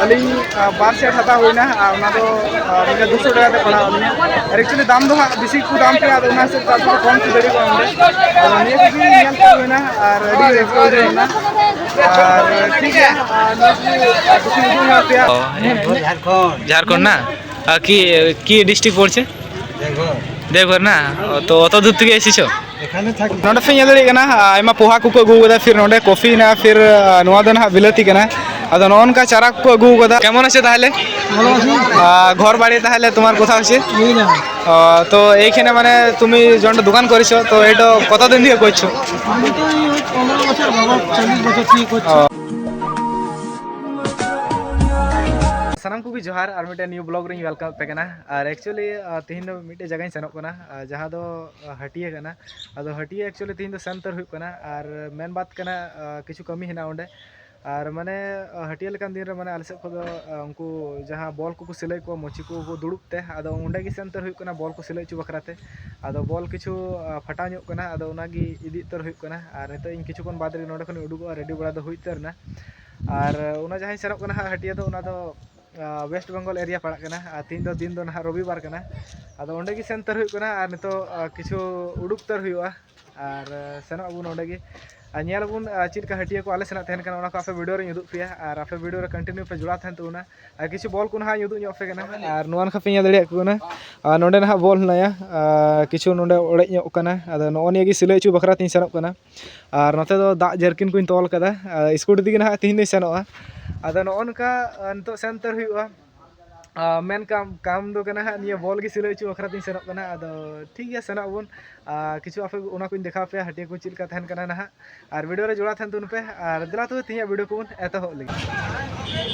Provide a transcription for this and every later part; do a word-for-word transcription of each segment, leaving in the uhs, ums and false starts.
ᱟᱹᱞᱤᱧ ᱵᱟᱨ ᱥᱮᱴ ᱦᱟᱛᱟᱣ ᱦᱩᱭᱱᱟ, ᱟᱨ ᱚᱱᱟ ᱫᱚ ᱢᱟᱱᱮ ᱫᱩᱥᱚ ᱴᱟᱠᱟ ᱛᱮ ᱯᱟᱲᱟᱣ ᱞᱤᱧᱟ᱾ ᱟᱨ ᱮᱠᱪᱩᱭᱮᱞᱤ ᱫᱟᱢ ᱫᱚ ᱦᱟᱸᱜ ᱵᱮᱥᱤ ᱠᱚ ᱫᱟᱢ ᱠᱮᱭᱟ, ᱟᱫᱚ ᱚᱱᱟ ᱦᱤᱥᱟᱹᱵ ᱛᱮ ᱟᱵᱚ ᱫᱚ ᱠᱚᱢ ᱛᱮ ᱫᱟᱲᱮ ᱠᱚᱜᱼᱟ ᱚᱸᱰᱮ᱾ ᱟᱫᱚ ᱱᱤᱭᱟᱹ ᱠᱚᱜᱮ ᱧᱮᱞ ᱠᱚ ᱦᱩᱭᱱᱟ, ᱟᱨ ᱟᱹᱰᱤ ᱨᱟᱹᱥᱠᱟᱹ ᱵᱩᱡᱷᱟᱹᱣ ᱮᱱᱟ᱾ ᱟᱨ ᱴᱷᱤᱠ ᱜᱮᱭᱟ, ᱟᱨ ᱱᱤᱭᱟᱹ ᱠᱚᱜᱮ ᱩᱫᱩᱜ ᱮᱢᱟ ᱯᱮᱭᱟ᱾ ᱚ, ᱡᱷᱟᱲᱠᱷᱚᱸᱰ᱾ ᱡᱷᱟᱲᱠᱷᱚᱸᱰ ᱨᱮᱱᱟᱜ? ᱟᱨ ᱠᱤ, ᱠᱤ ᱰᱤᱥᱴᱨᱤᱠᱴ ᱯᱚᱲᱪᱷᱮ? ᱫᱮᱣᱜᱷᱚᱨ᱾ ᱫᱮᱣᱜᱷᱚᱨ ᱨᱮᱱᱟᱜ? ᱚ, ᱛᱚ ᱚᱛᱚ ᱫᱩᱨ ᱛᱮᱜᱮ ᱮᱥᱮᱪᱷᱚ? ᱱᱚᱰᱮ ᱯᱮ ᱧᱮᱞ ᱫᱟᱲᱮᱭᱟᱜ ᱠᱟᱱᱟ, ᱟᱭᱢᱟ ᱯᱚᱦᱟ ᱠᱚᱠᱚ ᱟᱹᱜᱩ ᱠᱟᱫᱟ, ᱯᱷᱤᱨ ᱱᱚᱰᱮ ᱠᱚᱯᱷᱤ ᱦᱮᱱᱟᱜᱼᱟ, ᱯᱷᱤᱨ, ᱟ, ᱱᱚᱣᱟ ᱫᱚ ᱱᱟᱦᱟᱜ ᱵᱤᱞᱟᱹᱛᱤ ᱠᱟᱱᱟ᱾ ᱟᱫᱚ ᱱᱚᱜᱼᱚ ᱱᱚᱝᱠᱟ ᱪᱟᱨᱟ ᱠᱚᱠᱚ ᱟᱹᱜᱩ ᱠᱟᱫᱟ᱾ কেমন আছে তাহলে? ভালো আছি। আ, ঘর বাড়ি তাহলে তোমার কোথাও আছে? এই না। আ, তো এইখানে মানে তুমি যখন দোকান করেছো, তো এটা কতদিন দিয়ে করছো? আমি তো এই পনেরো বছর বাবা, চল্লিশ বছর থেকে করছি। ᱚ᱾ ᱥᱟᱱᱟᱢ ᱠᱚᱜᱮ ᱡᱚᱦᱟᱨ, ᱟᱨ ᱢᱤᱫᱴᱮᱱ ᱱᱤᱭᱩ ᱵᱞᱚᱜ ᱨᱤᱧ ᱣᱮᱞᱠᱟᱢ ᱟᱯᱮ ᱠᱟᱱᱟ᱾ ᱟᱨ ᱮᱠᱪᱩᱭᱮᱞᱤ, ᱟ, ᱛᱮᱦᱮᱧ ᱫᱚ ᱢᱤᱫᱴᱮᱡ ᱡᱟᱭᱜᱟᱧ ᱥᱮᱱᱚᱜ ᱠᱟᱱᱟ, ᱟ, ᱡᱟᱦᱟᱸ ᱫᱚ, ᱟ, ᱦᱟᱹᱴᱤᱭᱟᱹ ᱠᱟᱱᱟ᱾ ᱟᱫᱚ ᱦᱟᱹᱴᱤᱭᱟᱹ ᱮᱠᱪᱩᱭᱮᱞᱤ ᱛᱮᱦᱮᱧ ᱫᱚ ᱥᱮᱱ ᱩᱛᱟᱹᱨ ᱦᱩᱭᱩᱜ ᱠᱟᱱᱟ, ᱟᱨ ᱢᱮᱱ ᱵᱟᱫ ᱠᱟᱱᱟ, ᱟ, ᱠᱤᱪᱷᱩ ᱠᱟᱹᱢᱤ ᱦᱮᱱᱟᱜᱼᱟ ᱚᱸᱰᱮ᱾ ᱟᱨ ᱢᱟᱱᱮ, ᱟ, ᱦᱟᱹᱴᱤᱭᱟᱹ ᱞᱮᱠᱟᱱ ᱫᱤᱱ ᱨᱮ ᱢᱟᱱᱮ ᱟᱞᱮ ᱥᱮᱫ ᱠᱷᱚᱱ ᱫᱚ, ᱟ, ᱩᱱᱠᱩ ᱡᱟᱦᱟᱸ ᱵᱚᱞ ᱠᱚᱠᱚ ᱥᱤᱞᱟᱹᱭ ᱠᱚᱣᱟ ᱢᱚᱪᱤ ᱠᱚ, ᱠᱚ ᱫᱩᱲᱩᱵ ᱛᱮ, ᱟᱫᱚ ᱚᱸᱰᱮ ᱜᱮ ᱥᱮᱱ ᱩᱛᱟᱹᱨ ᱦᱩᱭᱩᱜ ᱠᱟᱱᱟ ᱵᱚᱞ ᱠᱚ ᱥᱤᱞᱟᱹᱭ ᱦᱚᱪᱚ ᱵᱟᱠᱷᱨᱟ ᱛᱮ᱾ ᱟᱫᱚ ᱵᱚᱞ ᱠᱤᱪᱷᱩ, ᱟ, ᱯᱷᱟᱴᱟᱣ ᱧᱚᱜ ᱠᱟᱱᱟ, ᱟᱫᱚ ᱚᱱᱟᱜᱮ ᱤᱫᱤ ᱩᱛᱟᱹᱨ ᱦᱩᱭᱩᱜ ᱠᱟᱱᱟ᱾ ᱟᱨ ᱱᱤᱛᱚᱜ ᱤᱧ ᱠᱤᱪᱷᱩ ᱠᱷᱚᱱ ᱵᱟᱫᱽ ᱨᱮᱜᱮ ᱱᱚᱸᱰᱮ ᱠᱷᱚᱱᱤᱧ ᱩᱰᱩᱠᱚᱜᱼᱟ, ᱨᱮᱰᱤ ᱵᱟᱲᱟ ᱫᱚ ᱦᱩᱭ ᱩᱛᱟᱹᱨ ᱮᱱᱟ᱾ ᱟᱨ ᱚᱱᱟ ᱡᱟᱦᱟᱸᱧ ᱥᱮᱱᱚᱜ ᱠᱟᱱᱟ ᱦᱟᱸᱜ ᱦᱟᱹᱴᱤᱭᱟᱹ ᱫᱚ, ᱚᱱᱟ ᱫᱚ, ᱟ, ᱳᱭᱮᱥᱴ ᱵᱮᱝᱜᱚᱞ ᱮᱨᱤᱭᱟ ᱯᱟᱲᱟᱜ ᱠᱟᱱᱟ᱾ ᱟᱨ ᱛᱤᱦᱤᱧ ᱫᱚ ᱫᱤᱱ ᱫᱚ ᱱᱟᱦᱟᱜ ᱨᱚᱵᱤᱵᱟᱨ ᱠᱟᱱᱟ᱾ ᱟᱫᱚ ᱚᱸᱰᱮ ᱜᱮ ᱥᱮᱱ ᱩᱛᱟᱹᱨ ᱦᱩᱭᱩᱜ ᱠᱟᱱᱟ᱾ ᱟᱨ ᱱᱤᱛᱚᱜ, ᱟ, ᱠᱤᱪᱷᱩ ᱩᱰᱩᱠ ᱩᱛᱟᱹᱨ ᱦᱩᱭᱩᱜᱼᱟ᱾ ᱟᱨ, ᱟ, ᱥᱮᱱᱚᱜ ᱟᱵᱚᱱ ᱚᱸᱰᱮ ᱜᱮ᱾ ᱟᱨ ᱧᱮᱞ ᱟᱵᱚᱱ, ᱟ, ᱪᱮᱫ ᱞᱮᱠᱟ ᱦᱟᱹᱴᱤᱭᱟᱹ ᱠᱚ ᱟᱞᱮ ᱥᱮᱱᱟᱜ ᱛᱟᱦᱮᱱ ᱠᱟᱱᱟ, ᱚᱱᱟ ᱠᱚ ᱟᱯᱮ ᱵᱷᱤᱰᱤᱭᱳ ᱨᱮᱧ ᱩᱫᱩᱜ ᱯᱮᱭᱟ᱾ ᱟᱨ ᱟᱯᱮ ᱵᱷᱤᱰᱤᱭᱳ ᱨᱮ ᱠᱚᱱᱴᱤᱱᱤᱭᱩ ᱯᱮ ᱡᱚᱲᱟᱣ ᱛᱟᱦᱮᱱ ᱛᱟᱵᱚᱱᱟ᱾ ᱟᱨ ᱠᱤᱪᱷᱩ ᱵᱚᱞ ᱠᱚ ᱱᱟᱦᱟᱜ ᱤᱧ ᱩᱫᱩᱜ ᱧᱚᱜ ᱟᱯᱮ ᱠᱟᱱᱟ᱾ ᱟᱨ ᱱᱚᱣᱟ ᱱᱟᱠᱷᱟ ᱯᱮ ᱧᱮᱞ ᱫᱟᱲᱮᱭᱟᱜ ᱠᱚ ᱠᱟᱱᱟ᱾ ᱟᱨ ᱱᱚᱰᱮ ᱱᱟᱦᱟᱜ ᱵᱚᱞ ᱦᱮᱱᱟᱭᱟ, ᱟ, ᱠᱤᱪᱷᱩ ᱱᱚᱰᱮ ᱚᱲᱮᱡ ᱧᱚᱜ ᱠᱟᱱᱟ᱾ ᱟᱫᱚ ᱱᱚᱜᱼᱚ ᱱᱤᱭᱟᱹ ᱜᱮ ᱥᱤᱞᱟᱹᱭ ᱦᱚᱪᱚ ᱵᱟᱠᱷᱨᱟ ᱛᱤᱧ ᱥᱮᱱᱚᱜ ᱠᱟᱱᱟ᱾ ᱟᱨ ᱱᱚᱛᱮ ᱫᱚ ᱫᱟᱜ ᱡᱟᱨᱠᱤᱱ ᱠᱚᱧ ᱛᱚᱞ ᱠᱟᱫᱟ᱾ ᱟᱨ ᱥᱠᱩᱴᱤ ᱛᱮᱜᱮ ᱱᱟᱦᱟᱜ ᱛᱤᱦᱤᱧ ᱫᱚᱧ ᱥᱮᱱᱚᱜᱼᱟ᱾ ᱟᱫᱚ ᱱᱚᱜᱼᱚ ᱱᱚᱝᱠᱟ, ᱟ, ᱱᱤᱛᱚᱜ ᱥᱮᱱ ᱩᱛᱟᱹᱨ ᱦᱩᱭᱩᱜᱼᱟ᱾ ᱟ, ᱢᱮᱱ ᱠᱟᱢ, ᱠᱟᱢ ᱫᱚ ᱠᱟᱱᱟ ᱦᱟᱸᱜ ᱱᱤᱭᱟᱹ ᱵᱚᱞ ᱜᱮ ᱥᱤᱞᱟᱹᱭ ᱦᱚᱪᱚ ᱵᱟᱠᱷᱨᱟ ᱛᱤᱧ ᱥᱮᱱᱚᱜ ᱠᱟᱱᱟ᱾ ᱟᱫᱚ ᱴᱷᱤᱠ ᱜᱮᱭᱟ, ᱥᱮᱱᱚᱜ ᱟᱵᱚᱱ᱾ ᱟ, ᱠᱤᱪᱷᱩ ᱟᱯᱮ ᱚᱱᱟ ᱠᱚᱧ ᱫᱮᱠᱷᱟᱣ ᱯᱮᱭᱟ, ᱦᱟᱹᱴᱤᱭᱟᱹ ᱠᱚ ᱪᱮᱫ ᱞᱮᱠᱟ ᱛᱟᱦᱮᱱ ᱠᱟᱱᱟ ᱱᱟᱦᱟᱜ᱾ ᱟᱨ ᱵᱷᱤᱰᱤᱭᱳ ᱨᱮ ᱡᱚᱲᱟᱣ ᱛᱟᱦᱮᱱ ᱛᱟᱵᱚᱱ ᱯᱮ᱾ ᱟᱨ ᱫᱮᱞᱟ ᱛᱚᱵᱮ ᱛᱮᱦᱮᱧᱟᱜ ᱵᱷᱤᱰᱤᱭᱳ ᱠᱚᱵᱚᱱ ᱮᱛᱚᱦᱚᱵ ᱞᱮᱜᱮ᱾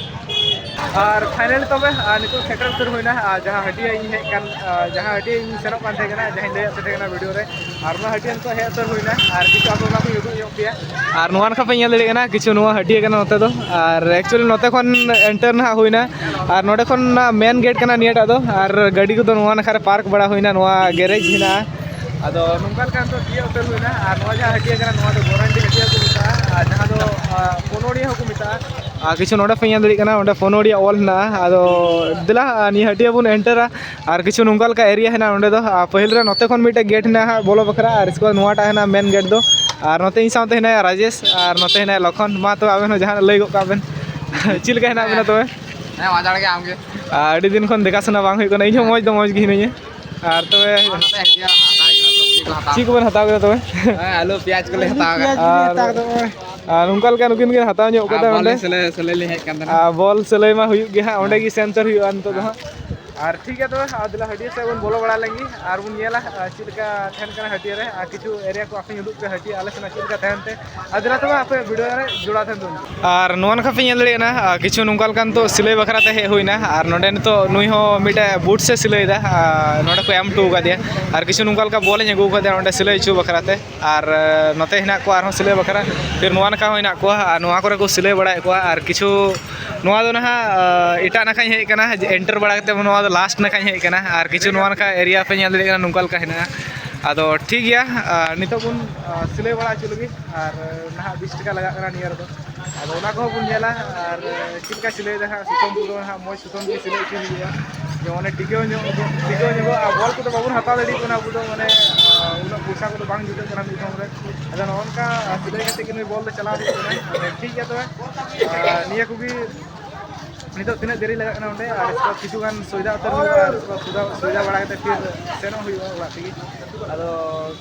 ᱟᱨ ᱯᱷᱟᱭᱱᱟᱞᱤ ᱛᱚᱵᱮ, ᱟᱨ ᱱᱤᱛᱚᱜ ᱥᱮᱴᱮᱨ ᱩᱛᱟᱹᱨ ᱦᱩᱭᱱᱟ, ᱟᱨ ᱡᱟᱦᱟᱸ ᱦᱟᱹᱴᱤᱭᱟᱹ ᱤᱧ ᱦᱮᱡ ᱠᱟᱱ, ᱟᱨ ᱡᱟᱦᱟᱸ ᱦᱟᱹᱴᱤᱭᱟᱹ ᱤᱧ ᱥᱮᱱᱚᱜ ᱠᱟᱱ ᱛᱟᱦᱮᱸ ᱠᱟᱱᱟ, ᱡᱟᱦᱟᱸᱧ ᱞᱟᱹᱭᱟᱫ ᱯᱮ ᱛᱟᱦᱮᱸ ᱠᱟᱱᱟ ᱵᱷᱤᱰᱤᱭᱳ ᱨᱮ, ᱟᱨ ᱚᱱᱟ ᱦᱟᱹᱴᱤᱭᱟᱹ ᱱᱤᱛᱚᱜ ᱦᱮᱡ ᱩᱛᱟᱹᱨ ᱦᱩᱭᱱᱟ᱾ ᱟᱨ ᱠᱤᱪᱷᱩ ᱟᱯᱮ ᱚᱱᱟ ᱠᱚᱧ ᱩᱫᱩᱜ ᱧᱚᱜ ᱯᱮᱭᱟ᱾ ᱟᱨ ᱱᱚᱣᱟ ᱱᱟᱠᱷᱟ ᱯᱮ ᱧᱮᱞ ᱫᱟᱲᱮᱭᱟᱜ ᱠᱟᱱᱟ, ᱠᱤᱪᱷᱩ ᱱᱚᱣᱟ ᱦᱟᱹᱴᱤᱭᱟᱹ ᱠᱟᱱᱟ ᱱᱚᱛᱮ ᱫᱚ᱾ ᱟᱨ ᱮᱠᱪᱩᱭᱮᱞᱤ ᱱᱚᱛᱮ ᱠᱷᱚᱱ ᱮᱱᱴᱟᱨ ᱱᱟᱦᱟᱜ ᱦᱩᱭᱱᱟ᱾ ᱟᱨ ᱱᱚᱰᱮ ᱠᱷᱚᱱ ᱢᱮᱱ ᱜᱮᱴ ᱠᱟᱱᱟ ᱱᱤᱭᱟᱹᱴᱟᱜ ᱫᱚ᱾ ᱟᱨ ᱜᱟᱹᱰᱤ ᱠᱚᱫᱚ ᱱᱚᱣᱟ ᱱᱟᱠᱷᱟ ᱨᱮ ᱯᱟᱨᱠ ᱵᱟᱲᱟ ᱦᱩᱭᱱᱟ, ᱱᱚᱣᱟ ᱜᱮᱨᱮᱡᱽ ᱦᱮᱱᱟᱜᱼᱟ᱾ ᱟᱫᱚ ᱱᱚᱝᱠᱟ ᱞᱮᱠᱟ ᱱᱤᱛᱚᱜ ᱛᱤᱭᱳᱜ ᱩᱛᱟᱹᱨ ᱦᱩᱭᱱᱟ᱾ ᱟᱨ ᱱᱚᱣᱟ ᱡᱟᱦᱟᱸ ᱦᱟᱹᱴᱤᱭᱟᱹ ᱠᱟᱱᱟ, ᱱᱚᱣᱟ ᱫᱚ ᱜᱚᱨᱟᱱᱰᱤ ᱦᱟᱹᱴᱤᱭᱟᱹ ᱠᱚ ᱢᱮᱛᱟᱜᱼᱟ, ᱟᱨ ᱡᱟᱦᱟᱸ ᱫᱚ, ᱟ, ᱯᱚᱱᱚᱲᱤᱭᱟᱹ ᱦᱚᱸᱠᱚ ᱢᱮᱛᱟᱜᱼᱟ᱾ ᱟᱨ ᱠᱤᱪᱷᱩ ᱱᱚᱰᱮ ᱯᱮ ᱧᱮᱞ ᱫᱟᱲᱮᱭᱟᱜ ᱠᱟᱱᱟ, ᱚᱸᱰᱮ ᱯᱷᱳᱱᱳᱰᱤᱭᱟ ᱚᱞ ᱦᱮᱱᱟᱜᱼᱟ᱾ ᱟᱫᱚ ᱫᱮᱞᱟ, ᱱᱤᱭᱟᱹ ᱦᱟᱹᱴᱤᱭᱟᱹ ᱵᱚᱱ ᱮᱱᱴᱟᱨᱟ᱾ ᱟᱨ ᱠᱤᱪᱷᱩ ᱱᱚᱝᱠᱟ ᱞᱮᱠᱟ ᱮᱨᱤᱭᱟ ᱦᱮᱱᱟᱜᱼᱟ ᱱᱚᱸᱰᱮ ᱫᱚ᱾ ᱟᱨ ᱯᱟᱹᱦᱤᱞ ᱨᱮ ᱱᱚᱛᱮ ᱠᱷᱚᱱ ᱢᱤᱫᱴᱮᱡ ᱜᱮᱴ ᱦᱮᱱᱟᱜᱼᱟ ᱦᱟᱸᱜ ᱵᱚᱞᱚ ᱵᱟᱠᱷᱨᱟ, ᱟᱨ ᱤᱥᱠᱮ ᱵᱟᱫ ᱱᱚᱣᱟᱴᱟᱜ ᱦᱮᱱᱟᱜᱼᱟ ᱢᱮᱱ ᱜᱮᱴ ᱫᱚ᱾ ᱟᱨ ᱱᱚᱛᱮ ᱤᱧ ᱥᱟᱶᱛᱮ ᱦᱮᱱᱟᱭᱟ ᱨᱟᱡᱮᱥ, ᱟᱨ ᱱᱚᱛᱮ ᱦᱮᱱᱟᱭᱟ ᱞᱚᱠᱷᱚᱱ᱾ ᱢᱟ ᱛᱚᱵᱮ ᱟᱵᱮᱱ ᱦᱚᱸ ᱡᱟᱦᱟᱱᱟᱜ ᱞᱟᱹᱭ ᱜᱚᱫ ᱠᱟᱜ ᱵᱮᱱ᱾ ᱪᱮᱫ ᱞᱮᱠᱟ ᱦᱮᱱᱟᱜ ᱵᱮᱱᱟ ᱛᱚᱵᱮ? ᱦᱮᱸ, ᱢᱟ ᱡᱟᱲ ᱜᱮ, ᱟᱢ ᱜᱮ? ᱟᱨ ᱟᱹᱰᱤ ᱫᱤᱱ ᱠᱷᱚᱱ ᱫᱮᱠᱷᱟ ᱥᱩᱱᱟ ᱵᱟᱝ ᱦᱩᱭᱩᱜ ᱠᱟᱱᱟ, ᱤᱧ ᱦᱚᱸ ᱢᱚᱡᱽ ᱫᱚ ᱢᱚᱡᱽ ᱜᱮ ᱦᱤᱱᱟᱹᱧᱟ᱾ ᱟᱨ ᱛᱚᱵᱮ ᱟᱨ ᱱᱚᱛᱮ ᱦᱟᱹᱴᱤᱭᱟᱹ ᱦᱟᱛᱟᱣ ᱦᱩᱭᱩᱜ ᱠᱟᱱᱟ, ᱥᱚᱵᱽᱡᱤ ᱠᱚ ᱦᱟᱛᱟᱣ᱾ ᱪᱮᱫ ᱠᱚᱵᱮᱱ ᱦᱟᱛᱟᱣ ᱠᱮᱫᱟ ᱛᱚᱵᱮ? ᱦᱮᱸ, ᱟᱹᱞᱩ, ᱯᱮᱸᱭᱟᱡᱽ ᱠᱚᱞᱮ ᱦᱟᱛᱟᱣ ᱠᱟᱜᱼᱟ᱾ ᱟᱨ ᱟᱨ ᱱᱚᱝᱠᱟ ᱞᱮᱠᱟ ᱱᱩᱠᱤᱱ ᱠᱤᱱ ᱦᱟᱛᱟᱣ ᱧᱚᱜ ᱟᱨ ᱠᱟᱫᱟ ᱵᱚᱞ ᱚᱸᱰᱮ᱾ ᱥᱤᱞᱟᱹᱭ, ᱥᱤᱞᱟᱹᱭ ᱞᱤᱧ ᱦᱮᱡ ᱠᱟᱱ ᱛᱟᱦᱮᱱᱟ᱾ ᱟᱨ ᱵᱚᱞ ᱥᱤᱞᱟᱹᱭ ᱢᱟ ᱦᱩᱭᱩᱜ ᱜᱮ ᱦᱟᱸᱜ, ᱚᱸᱰᱮ ᱦᱮᱸ᱾ ᱜᱮ ᱥᱮᱱ ᱩᱛᱟᱹᱨ ᱦᱩᱭᱩᱜᱼᱟ ᱱᱤᱛᱚᱜ ᱫᱚ ᱦᱮᱸ᱾ ᱦᱟᱸᱜ᱾ ᱟᱨ ᱴᱷᱤᱠ ᱜᱮᱭᱟ, ᱛᱚᱵᱮ ᱟᱨ ᱫᱮᱞᱟ ᱦᱟᱹᱴᱭᱟᱹ ᱥᱮᱫ ᱵᱚᱱ ᱵᱚᱞᱚ ᱵᱟᱲᱟ ᱞᱮᱱ ᱜᱮ ᱟᱨ ᱵᱚᱱ ᱧᱮᱞᱟ, ᱟᱨ ᱪᱮᱫ ᱞᱮᱠᱟ ᱛᱟᱦᱮᱱ ᱠᱟᱱᱟ ᱦᱟᱹᱴᱭᱟᱹ ᱨᱮ, ᱟᱨ ᱠᱤᱪᱷᱩ ᱮᱨᱤᱭᱟ ᱠᱚ ᱟᱯᱮ ᱧᱩᱫᱩᱜ ᱯᱮ ᱦᱟᱹᱴᱭᱟᱹ ᱟᱞᱮ ᱥᱮᱱᱟᱜ ᱪᱮᱫ ᱞᱮᱠᱟ ᱛᱟᱦᱮᱱ ᱛᱮ᱾ ᱟᱨ ᱫᱮᱞᱟ ᱛᱚᱵᱮ ᱟᱯᱮ ᱵᱷᱤᱰᱤᱭᱳ ᱨᱮ ᱡᱚᱲᱟᱣ ᱛᱟᱦᱮᱱ ᱛᱟᱵᱚᱱ ᱯᱮ᱾ ᱟᱨ ᱱᱚᱣᱟ ᱱᱟᱠᱷᱟ ᱯᱮ ᱧᱮᱞ ᱫᱟᱲᱮᱭᱟᱜ ᱠᱟᱱᱟ, ᱟᱨ ᱠᱤᱪᱷᱩ ᱱᱚᱝᱠᱟ ᱞᱮᱠᱟᱱ ᱱᱤᱛᱚᱜ ᱥᱤᱞᱟᱹᱭ ᱵᱟᱠᱷᱨᱟ ᱛᱮ ᱦᱮᱡ ᱦᱩᱭᱱᱟ, ᱟᱨ ᱱᱚᱰᱮ ᱱᱤᱛᱚᱜ ᱱᱩᱭ ᱦᱚᱸ ᱢᱤᱫᱴᱮᱡ ᱵᱩᱴ ᱥᱮ ᱥᱤᱞᱟᱹᱭ ᱫᱟ, ᱟᱨ ᱱᱚᱰᱮ ᱠᱚ ᱮᱢ ᱦᱚᱴᱚ ᱟᱠᱟᱫᱮᱭᱟ᱾ ᱟᱨ ᱠᱤᱪᱷᱩ ᱱᱚᱝᱠᱟ ᱞᱮᱠᱟ ᱵᱚᱞ ᱤᱧ ᱟᱹᱜᱩ ᱟᱠᱟᱫᱮᱭᱟ ᱱᱚᱰᱮ ᱥᱤᱞᱟᱹᱭ ᱦᱚᱪᱚ ᱵᱟᱠᱷᱨᱟ ᱛᱮ᱾ ᱟᱨ, ᱮ, ᱱᱚᱛᱮ ᱦᱮᱱᱟᱜ ᱠᱚᱣᱟ ᱟᱨᱦᱚᱸ ᱥᱤᱞᱟᱹᱭ ᱵᱟᱠᱷᱨᱟ᱾ ᱯᱷᱤᱨ ᱱᱚᱣᱟ ᱱᱟᱠᱷᱟ ᱦᱚᱸ ᱦᱮᱱᱟᱜ ᱠᱚᱣᱟ, ᱟᱨ ᱱᱚᱣᱟ ᱠᱚᱨᱮ ᱠᱚ ᱥᱤᱞᱟᱹᱭ ᱵᱟᱲᱟᱭᱮᱫ ᱠᱚᱣᱟ᱾ ᱟᱨ ᱠᱤᱪᱷᱩ ᱱᱚᱣᱟ ᱫᱚ ᱱᱟᱦᱟᱜ, ᱮ, ᱮᱴᱟᱜ ᱱᱟᱠᱷᱟᱧ ᱦᱮᱡ ᱟᱠᱟᱱᱟ, ᱮᱱᱴᱟᱨ ᱵᱟᱲᱟ ᱠᱟᱛᱮ ᱱᱚᱣᱟ ᱫᱚ ᱞᱟᱥᱴ ᱱᱟᱠᱷᱟᱧ ᱦᱮᱡ ᱟᱠᱟᱱᱟ᱾ ᱟᱨ ᱠᱤᱪᱷᱩ ᱱᱚᱣᱟ ᱱᱟᱠᱷᱟ ᱮᱨᱤᱭᱟ ᱯᱮ ᱧᱮᱞ ᱫᱟᱲᱮᱭᱟᱜ ᱠᱟᱱᱟ, ᱱᱚᱝᱠᱟ ᱞᱮᱠᱟ ᱦᱮᱱᱟᱜᱼᱟ᱾ ᱟᱫᱚ ᱴᱷᱤᱠ ᱜᱮᱭᱟ, ᱮ, ᱱᱤᱛᱚᱜ ᱵᱚᱱ, ᱮ, ᱥᱤᱞᱟᱹᱭ ᱵᱟᱲᱟ ᱦᱚᱪᱚ ᱞᱟᱹᱜᱤᱫ᱾ ᱟᱨ ᱱᱟᱦᱟᱜ ᱵᱤᱥ ᱴᱟᱠᱟ ᱞᱟᱜᱟᱜ ᱠᱟᱱᱟ ᱱᱤᱭᱟᱹ ᱨᱮᱫᱚ᱾ ᱟᱫᱚ ᱚᱱᱟ ᱠᱚᱦᱚᱸ ᱵᱚᱱ ᱧᱮᱞᱟ, ᱟᱨ ᱪᱮᱫ ᱞᱮᱠᱟ ᱥᱤᱞᱟᱹᱭ ᱫᱟ ᱦᱟᱸᱜ, ᱥᱩᱛᱟᱹᱢ ᱠᱚᱫᱚ ᱦᱟᱸᱜ ᱢᱚᱡᱽ ᱥᱩᱛᱟᱹᱢ ᱜᱮ ᱥᱤᱞᱟᱹᱭ ᱦᱚᱪᱚᱭ ᱦᱩᱭᱩᱜᱼᱟ, ᱡᱮᱢᱚᱱ ᱴᱤᱠᱟᱹᱣ ᱧᱚᱜ, ᱴᱤᱠᱟᱹᱣ ᱧᱚᱜᱚᱜᱼᱟ᱾ ᱟᱨ ᱵᱚᱞ ᱠᱚᱫᱚ ᱵᱟᱵᱚᱱ ᱦᱟᱛᱟᱣ ᱫᱟᱲᱮᱭᱟᱜ ᱠᱟᱱᱟ ᱟᱵᱚ ᱫᱚ, ᱢᱟᱱᱮ, ᱟᱨ ᱩᱱᱟᱹᱜ ᱯᱚᱭᱥᱟ ᱠᱚᱫᱚ ᱵᱟᱝ ᱡᱩᱴᱟᱹᱜ ᱠᱟᱱᱟ ᱢᱤᱫ ᱫᱷᱚᱢ ᱨᱮ᱾ ᱟᱫᱚ ᱱᱚᱜᱼᱚ ᱱᱚᱝᱠᱟ ᱥᱤᱞᱟᱹᱭ ᱠᱟᱛᱮ ᱜᱮ ᱱᱩᱭ ᱵᱚᱞ ᱫᱚ ᱪᱟᱞᱟᱣ ᱦᱩᱭᱩᱜ ᱠᱟᱱᱟ᱾ ᱟᱫᱚ ᱴᱷᱤᱠ ᱜᱮᱭᱟ ᱛᱚᱵᱮ, ᱟᱨ ᱱᱤᱭᱟᱹ ᱠᱚᱜᱮ ᱱᱤᱛᱚᱜ ᱛᱤᱱᱟᱹᱜ ᱫᱮᱨᱤ ᱞᱟᱜᱟᱜ ᱠᱟᱱᱟ ᱚᱸᱰᱮ, ᱟᱨ ᱠᱤᱪᱷᱩ ᱜᱟᱱ ᱥᱚᱭᱫᱟ ᱩᱛᱟᱹᱨ ᱦᱩᱭᱩᱜᱼᱟ, ᱟᱨ ᱥᱚᱭᱫᱟ, ᱥᱚᱭᱫᱟ ᱵᱟᱲᱟ ᱠᱟᱛᱮ ᱯᱷᱤᱨ ᱥᱮᱱᱚᱜ ᱦᱩᱭᱩᱜᱼᱟ ᱚᱲᱟᱜ ᱛᱮᱜᱮ᱾ ᱟᱫᱚ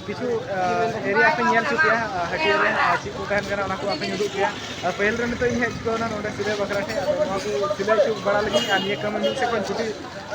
ᱠᱤᱪᱷᱩ, ᱟ, ᱮᱨᱤᱭᱟ ᱠᱚᱧ ᱧᱮᱞ ᱦᱚᱪᱚ ᱯᱮᱭᱟ, ᱟ, ᱦᱟᱹᱴᱭᱟᱹ ᱨᱮ, ᱟ, ᱪᱮᱫ ᱠᱚ ᱛᱟᱦᱮᱱ ᱠᱟᱱᱟ ᱚᱱᱟ ᱠᱚ ᱟᱯᱮᱧ ᱩᱫᱩᱜ ᱯᱮᱭᱟ᱾ ᱟᱨ ᱯᱟᱹᱦᱤᱞ ᱨᱮ ᱱᱤᱛᱚᱜ ᱤᱧ ᱦᱮᱡ ᱪᱩᱠᱟᱹᱣ ᱮᱱᱟ ᱱᱚᱰᱮ ᱥᱤᱞᱟᱹᱭ ᱵᱟᱠᱷᱨᱟ ᱴᱷᱮᱡ, ᱟᱫᱚ ᱱᱚᱣᱟ ᱠᱚ ᱥᱤᱞᱟᱹᱭ ᱦᱚᱪᱚ ᱵᱟᱲᱟ ᱞᱟᱹᱜᱤᱫ, ᱟᱨ ᱱᱤᱭᱟᱹ ᱠᱟᱹᱢᱤ ᱢᱤᱫ ᱥᱮᱫ ᱠᱷᱚᱱ ᱪᱷᱩᱴᱤ,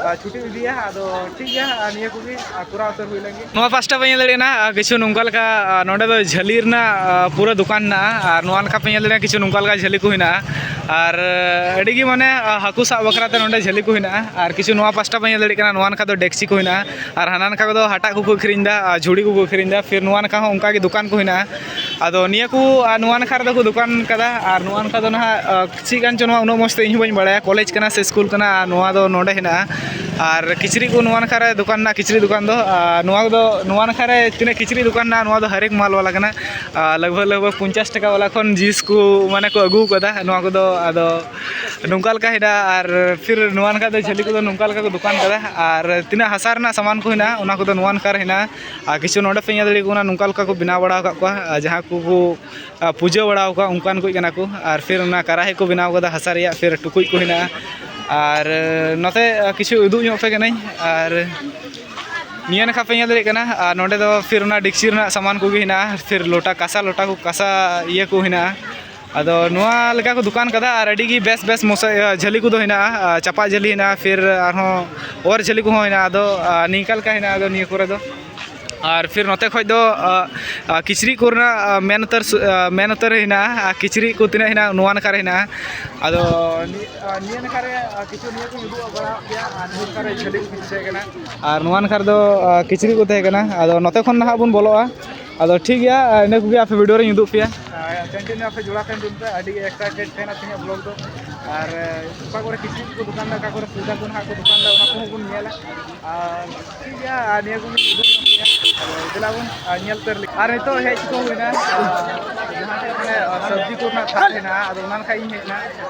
ᱟ, ᱪᱷᱩᱴᱤ ᱤᱫᱤᱭᱟ᱾ ᱟᱫᱚ ᱴᱷᱤᱠ ᱜᱮᱭᱟ, ᱟᱨ ᱱᱤᱭᱟᱹ ᱠᱚᱜᱮ, ᱟ, ᱠᱚᱨᱟᱣ ᱩᱛᱟᱹᱨ ᱦᱩᱭ ᱞᱮᱱ ᱜᱮ᱾ ᱱᱚᱣᱟ ᱯᱟᱥᱴᱟ ᱯᱮ ᱧᱮᱞ ᱫᱟᱲᱮᱭᱟᱜ ᱠᱟᱱᱟ, ᱟ, ᱠᱤᱪᱷᱩ ᱱᱚᱝᱠᱟ ᱞᱮᱠᱟ, ᱟ, ᱱᱚᱰᱮ ᱫᱚ ᱡᱷᱟᱹᱞᱤ ᱨᱮᱱᱟᱜ, ᱟ, ᱯᱩᱨᱟᱹ ᱫᱚᱠᱟᱱ ᱦᱮᱱᱟᱜᱼᱟ, ᱟᱨ ᱱᱚᱣᱟ ᱞᱮᱠᱟ ᱯᱮ ᱧᱮᱞ ᱫᱟᱲᱮᱭᱟᱜᱼᱟ ᱠᱤᱪᱷᱩ ᱱᱚᱝᱠᱟ ᱞᱮᱠᱟ ᱡᱷᱟᱹᱞᱤ ᱠᱚ ᱦᱮᱱᱟᱜᱼᱟ᱾ ᱟᱨ, ᱟ, ᱟᱹᱰᱤ ᱜᱮ ᱢᱟᱱᱮ, ᱟ, ᱦᱟᱹᱠᱩ ᱥᱟᱵ ᱵᱟᱠᱷᱨᱟ ᱛᱮ ᱱᱚᱰᱮ ᱡᱷᱟᱹᱞᱤ ᱠᱚ ᱦᱮᱱᱟᱜᱼᱟ᱾ ᱟᱨ ᱠᱤᱪᱷᱩ ᱱᱚᱣᱟ ᱯᱟᱥᱴᱟ ᱯᱮ ᱧᱮᱞ ᱫᱟᱲᱮᱭᱟᱜ ᱠᱟᱱᱟ, ᱱᱚᱣᱟ ᱱᱟᱠᱷᱟ ᱫᱚ ᱰᱮᱠᱪᱤ ᱠᱚ ᱦᱮᱱᱟᱜᱼᱟ᱾ ᱟᱨ ᱦᱟᱱᱟ ᱱᱟᱠᱷᱟ ᱠᱚᱫᱚ ᱦᱟᱴᱟᱜ ᱠᱚᱠᱚ ᱟᱹᱠᱷᱨᱤᱧ ᱮᱫᱟ, ᱟᱨ ᱡᱷᱩᱲᱤ ᱠᱚᱠᱚ ᱟᱹᱠᱷᱨᱤᱧ ᱮᱫᱟ᱾ ᱯᱷᱤᱨ ᱱᱚᱣᱟ ᱱᱟᱠᱷᱟ ᱦᱚᱸ ᱚᱱᱠᱟ ᱜᱮ ᱫᱚᱠᱟᱱ ᱠᱚ ᱦᱮᱱᱟᱜᱼᱟ᱾ ᱟᱫᱚ ᱱᱤᱭᱟᱹ ᱠᱚ, ᱟᱨ ᱱᱚᱣᱟ ᱱᱟᱠᱷᱟ ᱨᱮᱫᱚ ᱠᱚ ᱫᱚᱠᱟᱱ ᱠᱟᱫᱟ, ᱟᱨ ᱱᱚᱣᱟ ᱱᱟᱠᱷᱟ ᱫᱚ ᱱᱟᱦᱟᱜ, ᱟ, ᱪᱮᱫ ᱠᱟᱱ ᱪᱚ, ᱱᱚᱣᱟ ᱩᱱᱟᱹᱜ ᱢᱚᱡᱽ ᱛᱮ ᱤᱧ ᱦᱚᱸ ᱵᱟᱹᱧ ᱵᱟᱲᱟᱭᱟ, ᱠᱚᱞᱮᱡᱽ ᱠᱟᱱᱟ ᱥᱮ ᱥᱠᱩᱞ ᱠᱟᱱᱟ, ᱟᱨ ᱱᱚᱣᱟ ᱫᱚ ᱱᱚᱰᱮ ᱦᱮᱱᱟᱜᱼᱟ᱾ ᱟᱨ ᱠᱤᱪᱨᱤᱡ ᱠᱚ ᱱᱚᱣᱟ ᱱᱟᱠᱷᱟ ᱨᱮ ᱫᱚᱠᱟᱱ ᱢᱮᱱᱟᱜᱼᱟ, ᱠᱤᱪᱨᱤᱡ ᱫᱚᱠᱟᱱ ᱫᱚ᱾ ᱟᱨ ᱱᱚᱣᱟ ᱫᱚ, ᱱᱚᱣᱟ ᱱᱟᱠᱷᱟ ᱨᱮ ᱛᱤᱱᱟᱹᱜ ᱠᱤᱪᱨᱤᱡ ᱫᱚᱠᱟᱱ ᱢᱮᱱᱟᱜᱼᱟ, ᱱᱚᱣᱟ ᱫᱚ ᱦᱟᱨᱮᱠ ᱢᱟᱞ ᱣᱟᱞᱟ ᱠᱟᱱᱟ᱾ ᱟᱨ ᱞᱟᱜᱽ ᱵᱷᱟᱜᱽ, ᱞᱟᱜᱽ ᱵᱷᱟᱜᱽ ᱯᱚᱧᱪᱟᱥ ᱴᱟᱠᱟ ᱣᱟᱞᱟ ᱠᱷᱚᱱ ᱡᱤᱱᱥ ᱠᱚ ᱢᱟᱱᱮ ᱠᱚ ᱟᱹᱜᱩ ᱠᱟᱫᱟ ᱱᱚᱣᱟ ᱠᱚᱫᱚ᱾ ᱟᱫᱚ ᱱᱚᱝᱠᱟ ᱞᱮᱠᱟ ᱦᱮᱱᱟᱜᱼᱟ᱾ ᱟᱨ ᱯᱷᱤᱨ ᱱᱚᱣᱟ ᱱᱟᱠᱷᱟ ᱫᱚ ᱡᱷᱟᱹᱞᱤ ᱠᱚᱫᱚ ᱱᱚᱝᱠᱟ ᱞᱮᱠᱟ ᱠᱚ ᱫᱚᱠᱟᱱ ᱠᱟᱫᱟ᱾ ᱟᱨ ᱛᱤᱱᱟᱹᱜ ᱦᱟᱥᱟ ᱨᱮᱱᱟᱜ ᱥᱟᱢᱟᱱ ᱠᱚ ᱦᱮᱱᱟᱜᱼᱟ, ᱚᱱᱟ ᱠᱚᱫᱚ ᱱᱚᱣᱟ ᱱᱟᱠᱷᱟ ᱨᱮ ᱦᱮᱱᱟᱜᱼᱟ᱾ ᱟᱨ ᱠᱤᱪᱷᱩ ᱱᱚᱰᱮ ᱯᱮ ᱧᱮᱞ ᱫᱟᱲᱮᱭᱟᱠᱚ ᱠᱟᱱᱟ, ᱱᱚᱝᱠᱟ ᱞᱮᱠᱟ ᱠᱚ ᱵᱮᱱᱟᱣ ᱵᱟᱲᱟ ᱟᱠᱟᱫ ᱠᱚᱣᱟ᱾ ᱟᱨ ᱡᱟᱦᱟᱸ ᱠᱚ ᱠᱚ, ᱟᱨ ᱯᱩᱡᱟᱹ ᱵᱟᱲᱟ ᱟᱠᱟᱫ ᱚᱱᱠᱟᱱ ᱠᱚ ᱠᱟᱱᱟ ᱠᱚ᱾ ᱟᱨ ᱯᱷᱤᱨ ᱚᱱᱟ ᱠᱟᱨᱟᱦᱤ ᱠᱚ ᱵᱮᱱᱟᱣ ᱠᱟᱫᱟ ᱦᱟᱥᱟ ᱨᱮᱭᱟᱜ, ᱯᱷᱤᱨ ᱴᱩᱠᱩᱡ ᱠᱚ ᱦᱮᱱᱟᱜᱼᱟ᱾ ᱟᱨ ᱱᱚᱛᱮ ᱠᱤᱪᱷᱩ ᱩᱫᱩᱜ ᱧᱚᱜ ᱯᱮ ᱠᱟᱹᱱᱟᱹᱧ᱾ ᱟᱨ ᱱᱤᱭᱟᱹ ᱱᱟᱠᱷᱟ ᱯᱮ ᱧᱮᱞ ᱫᱟᱲᱮᱭᱟᱜ ᱠᱟᱱᱟ, ᱟᱨ ᱱᱚᱸᱰᱮ ᱫᱚ ᱯᱷᱤᱨ ᱚᱱᱟ ᱰᱮᱠᱪᱤ ᱨᱮᱱᱟᱜ ᱥᱟᱢᱟᱱ ᱠᱚᱜᱮ ᱦᱮᱱᱟᱜᱼᱟ, ᱯᱷᱤᱨ ᱞᱚᱴᱟ, ᱠᱟᱸᱥᱟ ᱞᱚᱴᱟ ᱠᱚ, ᱠᱟᱸᱥᱟ ᱤᱭᱟᱹ ᱠᱚ ᱦᱮᱱᱟᱜᱼᱟ᱾ ᱟᱫᱚ ᱱᱚᱣᱟ ᱞᱮᱠᱟ ᱠᱚ ᱫᱚᱠᱟᱱ ᱠᱟᱫᱟ᱾ ᱟᱨ ᱟᱹᱰᱤ ᱜᱮ ᱵᱮᱥ ᱵᱮᱥ ᱢᱚᱥᱟ-, ᱤᱭᱟᱹ, ᱡᱷᱟᱹᱞᱤ ᱠᱚᱫᱚ ᱦᱮᱱᱟᱜᱼᱟ, ᱟᱨ ᱪᱟᱯᱟᱫ ᱡᱷᱟᱹᱞᱤ ᱦᱮᱱᱟᱜᱼᱟ, ᱯᱷᱤᱨ ᱟᱨᱦᱚᱸ ᱚᱨ ᱡᱷᱟᱹᱞᱤ ᱠᱚᱦᱚᱸ ᱦᱮᱱᱟᱜᱼᱟ᱾ ᱟᱫᱚ, ᱟᱨ, ᱱᱤᱝᱠᱟ ᱞᱮᱠᱟ ᱦᱮᱱᱟᱜᱼᱟ᱾ ᱟᱫᱚ ᱱᱤᱭᱟᱹ ᱠᱚᱨᱮ ᱫᱚ, ᱟᱨ ᱯᱷᱤᱨ ᱱᱚᱛᱮ ᱠᱷᱚᱡ ᱫᱚ, ᱟᱨ, ᱟᱨ, ᱠᱤᱪᱨᱤᱡ ᱠᱚᱨᱮᱱᱟᱜ, ᱟᱨ, ᱢᱮᱱ ᱩᱛᱟᱹᱨ ᱥᱩ-, ᱟᱨ, ᱢᱮᱱ ᱩᱛᱟᱹᱨ ᱨᱮ ᱦᱮᱱᱟᱜᱼᱟ᱾ ᱟᱨ ᱠᱤᱪᱨᱤᱡ ᱠᱚ ᱛᱤᱱᱟᱹᱜ ᱦᱮᱱᱟᱜᱼᱟ, ᱱᱚᱣᱟ ᱱᱟᱠᱷᱟ ᱨᱮ ᱦᱮᱱᱟᱜᱼᱟ᱾ ᱟᱫᱚ ᱱᱤ-, ᱟᱨ, ᱱᱤᱭᱟᱹ ᱱᱟᱠᱷᱟ ᱨᱮ, ᱟᱨ, ᱠᱤᱪᱷᱩ ᱱᱤᱭᱟᱹ ᱠᱚᱧ ᱩᱫᱩᱜ ᱵᱟᱲᱟ ᱟᱫ ᱯᱮᱭᱟ, ᱟᱨ ᱱᱤᱭᱟᱹ ᱱᱟᱠᱷᱟ ᱨᱮ ᱡᱷᱟᱹᱞᱤ ᱠᱚ ᱠᱤᱪᱷᱩ ᱛᱟᱦᱮᱸ ᱠᱟᱱᱟ᱾ ᱟᱨ ᱱᱚᱣᱟ ᱱᱟᱠᱷᱟ ᱨᱮᱫᱚ, ᱟᱨ, ᱠᱤᱪᱨᱤᱡ ᱠᱚ ᱛᱟᱦᱮᱸ ᱠᱟᱱᱟ᱾ ᱟᱫᱚ ᱱᱚᱛᱮ ᱠᱷᱚᱱ ᱱᱟᱦᱟᱜ ᱵᱚᱱ ᱵᱚᱞᱚᱜᱼᱟ᱾ ᱟᱫᱚ ᱴᱷᱤᱠ ᱜᱮᱭᱟ, ᱟᱨ ᱤᱱᱟᱹ ᱠᱚᱜᱮ ᱟᱯᱮ video ᱨᱮᱧ ᱩᱫᱩᱜ ᱯᱮᱭᱟ᱾ ᱟᱨ continue ᱟᱯᱮ ᱡᱚᱲᱟᱣ ᱛᱟᱦᱮᱱ ᱛᱟᱵᱚᱱ ᱯᱮ, ᱟᱹᱰᱤ excited ᱛᱟᱦᱮᱱᱟ ᱛᱮᱦᱮᱧᱟᱜ vlog ᱫᱚ᱾ ᱟᱨ, ᱮ, ᱚᱠᱟ ᱠᱚᱨᱮ ᱠᱤᱪᱨᱤᱡ ᱠᱚ ᱫᱚᱠᱟᱱ ᱫᱟ, ᱚᱠᱟ ᱠᱚᱨᱮ ᱥᱚᱭᱫᱟ ᱠᱚ ᱱᱟᱦᱟᱜ ᱠᱚ ᱫᱚᱠᱟᱱ ᱫᱟ, ᱚᱱᱟ ᱠᱚᱦᱚᱸ ᱵᱚᱱ ᱧᱮᱞᱟ᱾ ᱟᱨ ᱴᱷᱤᱠ ᱜᱮᱭᱟ, ᱟᱨ ᱱᱤᱭᱟᱹ ᱠᱚᱜᱮ ᱩᱫᱩᱜ ᱧᱚᱜ ᱯᱮᱭᱟ᱾ ᱟᱫᱚ ᱫᱮᱞᱟ ᱵᱚᱱ, ᱟᱨ, ᱧᱮᱞ ᱩᱛᱟᱹᱨ ᱞᱮ᱾ ᱟᱨ ᱱᱤᱛᱚᱜ ᱦᱮᱡ ᱪᱩᱠᱟᱹᱣ ᱦᱩᱭᱱᱟ, ᱟᱨ, ᱡᱟᱦᱟᱸ ᱴᱷᱮᱱ ᱢᱟᱱᱮ, ᱟᱨ, ᱥᱚᱵᱽᱡᱤ ᱠᱚ ᱨᱮᱱᱟᱜ ᱛᱷᱟᱠ ᱦᱮᱱᱟᱜᱼᱟ, ᱟᱫᱚ ᱚᱱᱟ ᱞᱮᱠᱟ ᱤᱧ ᱦᱮᱡ ᱮᱱᱟ᱾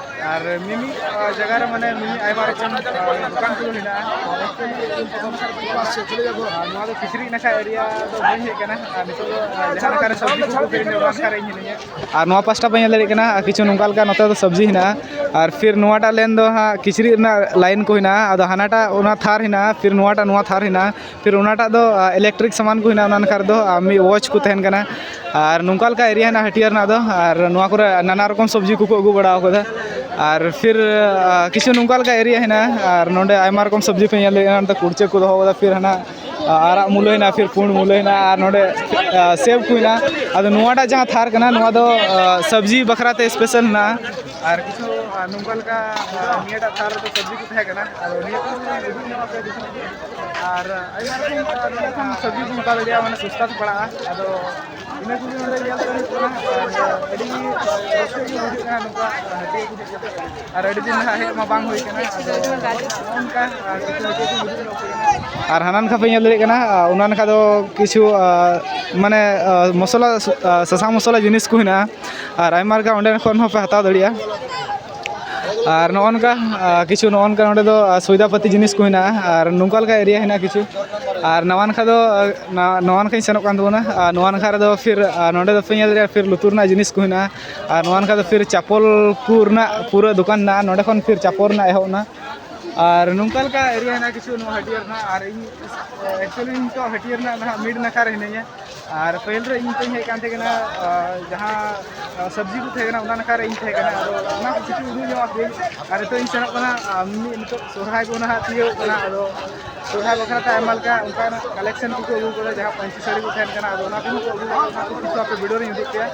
ᱟᱨ ᱢᱤᱢᱤᱫ, ᱟᱨ, ᱡᱟᱭᱜᱟ ᱨᱮ ᱢᱟᱱᱮ ᱢᱤᱢᱤᱫ ᱟᱭᱢᱟ ᱨᱚᱠᱚᱢ, ᱟᱨ, ᱫᱚᱠᱟᱱ ᱠᱚ ᱦᱮᱱᱟᱜᱼᱟ᱾ ᱟᱨ ᱱᱚᱣᱟ ᱫᱚ ᱠᱤᱪᱨᱤᱡ ᱱᱟᱠᱷᱟ area ᱫᱚ ᱵᱟᱹᱧ ᱦᱮᱡ ᱟᱠᱟᱱᱟ᱾ ᱟᱨ ᱱᱤᱛᱚᱜ ᱫᱚ, ᱟᱨ, ᱡᱟᱦᱟᱸ ᱱᱟᱠᱷᱟ ᱨᱮ ᱥᱚᱵᱽᱡᱤ ᱠᱚᱠᱚ ᱠᱤᱨᱤᱧᱟ, ᱚᱱᱟ ᱱᱟᱠᱷᱟ ᱨᱮ ᱤᱧ ᱦᱤᱱᱟᱹᱧᱟ᱾ ᱟᱨ ᱱᱚᱣᱟ ᱯᱟᱥᱴᱟ ᱯᱮ ᱧᱮᱞ ᱫᱟᱲᱮᱭᱟᱜ ᱠᱟᱱᱟ, ᱟᱨ ᱠᱤᱪᱷᱩ ᱱᱚᱝᱠᱟ ᱞᱮᱠᱟ ᱱᱚᱛᱮ ᱫᱚ ᱥᱚᱵᱽᱡᱤ ᱦᱮᱱᱟᱜᱼᱟ᱾ ᱟᱨ ᱯᱷᱤᱨ ᱱᱚᱣᱟᱴᱟᱜ lane ᱫᱚ ᱦᱟᱸᱜ ᱠᱤᱪᱨᱤᱡ ᱨᱮᱱᱟᱜ line ᱠᱚ ᱦᱮᱱᱟᱜᱼᱟ᱾ ᱟᱫᱚ ᱦᱟᱱᱟᱴᱟᱜ ᱚᱱᱟ ᱛᱷᱟᱨ ᱦᱮᱱᱟᱜᱼᱟ, ᱯᱷᱤᱨ ᱱᱚᱣᱟᱴᱟᱜ ᱱᱚᱣᱟ ᱛᱷᱟᱨ ᱦᱮᱱᱟᱜᱼᱟ᱾ ᱯᱷᱤᱨ ᱚᱱᱟᱴᱟᱜ ᱫᱚ, ᱟ, electric ᱥᱟᱢᱟᱱ ᱠᱚ ᱦᱮᱱᱟᱜᱼᱟ᱾ ᱚᱱᱟ ᱱᱟᱠᱷᱟ ᱨᱮᱫᱚ, ᱟ, ᱢᱤᱫ watch ᱠᱚ ᱛᱟᱦᱮᱱ ᱠᱟᱱᱟ᱾ ᱟᱨ ᱱᱚᱝᱠᱟ ᱞᱮᱠᱟ area ᱦᱮᱱᱟᱜᱼᱟ ᱦᱟᱹᱴᱭᱟᱹ ᱨᱮᱱᱟᱜ ᱫᱚ᱾ ᱟᱨ ᱱᱚᱣᱟ ᱠᱚᱨᱮ ᱱᱟᱱᱟ ᱨᱚᱠᱚᱢ ᱥᱚᱵᱽᱡᱤ ᱠᱚᱠᱚ ᱟᱹᱜᱩ ᱵᱟᱲᱟ ᱟᱠᱟᱫᱟ᱾ ᱟᱨ ᱯᱷᱤᱨ, ᱟ, ᱠᱤᱪᱷᱩ ᱱᱚᱝᱠᱟ ᱞᱮᱠᱟ area ᱦᱮᱱᱟᱜᱼᱟ᱾ ᱟᱨ ᱱᱚᱰᱮ ᱟᱭᱢᱟ ᱨᱚᱠᱚᱢ ᱥᱚᱵᱽᱡᱤ ᱯᱮ ᱧᱮᱞ ᱫᱟᱲᱮᱭᱟᱜᱼᱟ᱾ ᱱᱚᱛᱮ ᱠᱩᱲᱪᱟᱹ ᱠᱚ ᱫᱚᱦᱚ ᱠᱟᱫᱟ, ᱯᱷᱤᱨ ᱦᱟᱱᱟ, ᱟ, ᱟᱨᱟᱜ ᱢᱩᱞᱟᱹ ᱦᱮᱱᱟᱜᱼᱟ, ᱯᱷᱤᱨ ᱯᱩᱸᱰ ᱢᱩᱞᱟᱹ ᱦᱮᱱᱟᱜᱼᱟ, ᱟᱨ ᱱᱚᱰᱮ, ᱟ, ᱥᱮᱵᱽ ᱠᱚ ᱦᱮᱱᱟᱜᱼᱟ᱾ ᱟᱫᱚ ᱱᱚᱣᱟᱴᱟᱜ ᱡᱟᱦᱟᱸ ᱛᱷᱟᱨ ᱠᱟᱱᱟ, ᱱᱚᱣᱟ ᱫᱚ, ᱟ, ᱥᱚᱵᱽᱡᱤ ᱵᱟᱠᱷᱨᱟ ᱛᱮ special ᱦᱮᱱᱟᱜᱼᱟ᱾ ᱟᱨ ᱠᱤᱪᱷᱩ, ᱟ, ᱱᱚᱝᱠᱟ ᱞᱮᱠᱟ, ᱟ, ᱱᱤᱭᱟᱹᱴᱟᱜ ᱛᱷᱟᱨ ᱨᱮᱫᱚ ᱥᱚᱵᱽᱡᱤ ᱠᱚ ᱛᱟᱦᱮᱸ ᱠᱟᱱᱟ᱾ ᱟᱫᱚ ᱱᱤᱭᱟᱹ ᱠᱚ ᱩᱫᱩᱜ ᱧᱚᱜ ᱟᱯᱮ ᱠᱤᱪᱷᱩ᱾ ᱟᱨ ᱟᱭᱢᱟ ᱨᱚᱠᱚᱢ, ᱟ, ᱱᱚᱰᱮ ᱠᱷᱚᱱ ᱥᱚᱵᱽᱡᱤ ᱠᱚ ᱦᱟᱛᱟᱣ ᱫᱟᱲᱮᱭᱟᱜᱼᱟ, ᱢᱟᱱᱮ ᱥᱚᱥᱛᱟ ᱛᱮ ᱯᱟᱲᱟᱜᱼᱟ᱾ ᱟᱫᱚ ᱚᱱᱟ ᱠᱚᱜᱮ ᱱᱚᱰᱮ ᱧᱮᱞ ᱛᱮ ᱦᱩᱭᱩᱜ ᱠᱟᱱᱟ, ᱟᱨ ᱟᱹᱰᱤ ᱨᱟᱹᱥᱠᱟᱹ ᱜᱮ ᱵᱩᱡᱷᱟᱹᱜ ᱠᱟᱱᱟ ᱱᱚᱝᱠᱟ ᱦᱟᱹᱴᱤᱭᱟᱹ ᱠᱚ ᱦᱮᱡ ᱠᱟᱛᱮ᱾ ᱟᱨ ᱟᱹᱰᱤ ᱫᱤᱱ ᱱᱟᱦᱟᱜ ᱦᱮᱡ ᱢᱟ ᱵᱟᱝ ᱦᱩᱭ ᱠᱟᱱᱟ, ᱟᱫᱚ ᱱᱚᱜᱼᱚ ᱱᱚᱝᱠᱟ, ᱟᱨ ᱠᱤᱪᱷᱩ ᱦᱟᱹᱴᱤᱭᱟᱹ ᱠᱚ ᱦᱩᱭᱩᱜ ᱠᱟᱱᱟ᱾ ᱟᱨ ᱦᱟᱱᱟ ᱱᱟᱠᱷᱟ ᱯᱮ ᱧᱮᱞ ᱫᱟᱲᱮᱭᱟᱜ ᱠᱟᱱᱟ, ᱟᱨ ᱚᱱᱟ ᱱᱟᱠᱷᱟ ᱫᱚ ᱠᱤᱪᱷᱩ, ᱟᱨ, ᱢᱟᱱᱮ, ᱟᱨ, ᱢᱚᱥᱞᱟ, ᱟᱨ, ᱥᱟᱥᱟᱝ ᱢᱚᱥᱞᱟ ᱡᱤᱱᱤᱥ ᱠᱚ ᱦᱮᱱᱟᱜᱼᱟ, ᱟᱨ ᱟᱭᱢᱟ ᱞᱮᱠᱟ ᱚᱸᱰᱮ ᱠᱷᱚᱱ ᱦᱚᱸᱯᱮ ᱦᱟᱛᱟᱣ ᱫᱟᱲᱮᱭᱟᱜᱼᱟ᱾ ᱟᱨ ᱱᱚᱜᱼᱚ ᱱᱚᱝᱠᱟ, ᱟᱨ, ᱠᱤᱪᱷᱩ ᱱᱚᱜᱼᱚ ᱱᱚᱝᱠᱟ ᱱᱚᱰᱮ ᱫᱚ, ᱟᱨ, ᱥᱚᱭᱫᱟᱯᱟᱹᱛᱤ ᱡᱤᱱᱤᱥ ᱠᱚ ᱦᱮᱱᱟᱜᱼᱟ, ᱟᱨ ᱱᱚᱝᱠᱟ ᱞᱮᱠᱟ ᱮᱨᱤᱭᱟ ᱦᱮᱱᱟᱜᱼᱟ ᱠᱤᱪᱷᱩ᱾ ᱟᱨ ᱱᱟᱣᱟ ᱱᱟᱠᱷᱟ ᱫᱚ, ᱟᱨ, ᱱᱟ-, ᱱᱚᱣᱟ ᱱᱟᱠᱷᱟᱧ ᱥᱮᱱᱚᱜ ᱠᱟᱱ ᱛᱟᱵᱚᱱᱟ, ᱟᱨ ᱱᱚᱣᱟ ᱱᱟᱠᱷᱟ ᱨᱮᱫᱚ ᱯᱷᱤᱨ, ᱟᱨ, ᱱᱚᱰᱮ ᱫᱚᱯᱮ ᱧᱮᱞ ᱫᱟᱲᱮᱭᱟᱜᱼᱟ ᱯᱷᱤᱨ ᱞᱩᱛᱩᱨ ᱨᱮᱱᱟᱜ ᱡᱤᱱᱤᱥ ᱠᱚ ᱦᱮᱱᱟᱜᱼᱟ᱾ ᱟᱨ ᱱᱚᱣᱟ ᱱᱟᱠᱷᱟ ᱫᱚ ᱯᱷᱤᱨ ᱪᱟᱯᱚᱞ ᱠᱚ ᱨᱮᱱᱟᱜ ᱯᱩᱨᱟᱹ ᱫᱚᱠᱟᱱ ᱦᱮᱱᱟᱜᱼᱟ, ᱱᱚᱰᱮ ᱠᱷᱚᱱ ᱯᱷᱤᱨ ᱪᱟᱯᱚᱞ ᱨᱮᱱᱟᱜ ᱮᱦᱚᱵ ᱮᱱᱟ᱾ ᱟᱨ ᱱᱚᱝᱠᱟ ᱞᱮᱠᱟ ᱮᱨᱤᱭᱟ ᱦᱮᱱᱟᱜᱼᱟ ᱠᱤᱪᱷᱩ ᱱᱚᱣᱟ ᱦᱟᱹᱴᱭᱟᱹ ᱨᱮᱱᱟᱜ᱾ ᱟᱨ ᱤᱧ, actually, ᱤᱧ ᱱᱤᱛᱚᱜ ᱦᱟᱹᱴᱭᱟᱹ ᱨᱮᱱᱟᱜ ᱱᱟᱦᱟᱜ mid ᱱᱟᱠᱷᱟ ᱨᱮ ᱦᱤᱱᱟᱹᱧᱟ᱾ ᱟᱨ ᱯᱟᱹᱦᱤᱞ ᱨᱮ ᱤᱧ ᱛᱚᱧ ᱦᱮᱡ ᱠᱟᱱ ᱛᱟᱦᱮᱸ ᱠᱟᱱᱟ, ᱟᱨ, ᱡᱟᱦᱟᱸ, ᱟᱨ, ᱥᱚᱵᱽᱡᱤ ᱠᱚ ᱛᱟᱦᱮᱸ ᱠᱟᱱᱟ, ᱚᱱᱟ ᱱᱟᱠᱷᱟ ᱨᱮ ᱤᱧ ᱛᱟᱦᱮᱸ ᱠᱟᱱᱟ᱾ ᱟᱫᱚ ᱚᱱᱟ ᱠᱚ ᱠᱤᱪᱷᱩ ᱩᱫᱩᱜ ᱧᱚᱜ ᱟᱯᱮᱭᱟᱹᱧ᱾ ᱟᱨ ᱱᱤᱛᱚᱜ ᱤᱧ ᱥᱮᱱᱚᱜ ᱠᱟᱱᱟ, ᱟᱨ, ᱢᱤᱫ ᱱᱤᱛᱚᱜ ᱥᱚᱨᱦᱟᱭ ᱠᱚ ᱱᱟᱦᱟᱜ ᱛᱤᱭᱳᱜ ᱠᱟᱱᱟ᱾ ᱟᱫᱚ ᱥᱚᱨᱦᱟᱭ ᱵᱟᱠᱷᱨᱟ ᱛᱮ ᱟᱭᱢᱟ ᱞᱮᱠᱟ ᱚᱱᱠᱟᱱᱟᱜ collection ᱠᱚᱠᱚ ᱟᱹᱜᱩ ᱠᱟᱫᱟ, ᱡᱟᱦᱟᱸ ᱯᱟᱹᱧᱪᱤ ᱥᱟᱹᱲᱤ ᱠᱚ ᱛᱟᱦᱮᱱ ᱠᱟᱱᱟ, ᱟᱫᱚ ᱚᱱᱟ ᱠᱚᱦᱚᱸ ᱠᱚ ᱟᱹᱜᱩ ᱠᱟᱫᱟ᱾ ᱚᱱᱟ ᱠᱚ ᱠᱤᱪᱷᱩ ᱟᱯᱮ video ᱨᱤᱧ ᱩᱫᱩᱜ ᱯᱮᱭᱟ᱾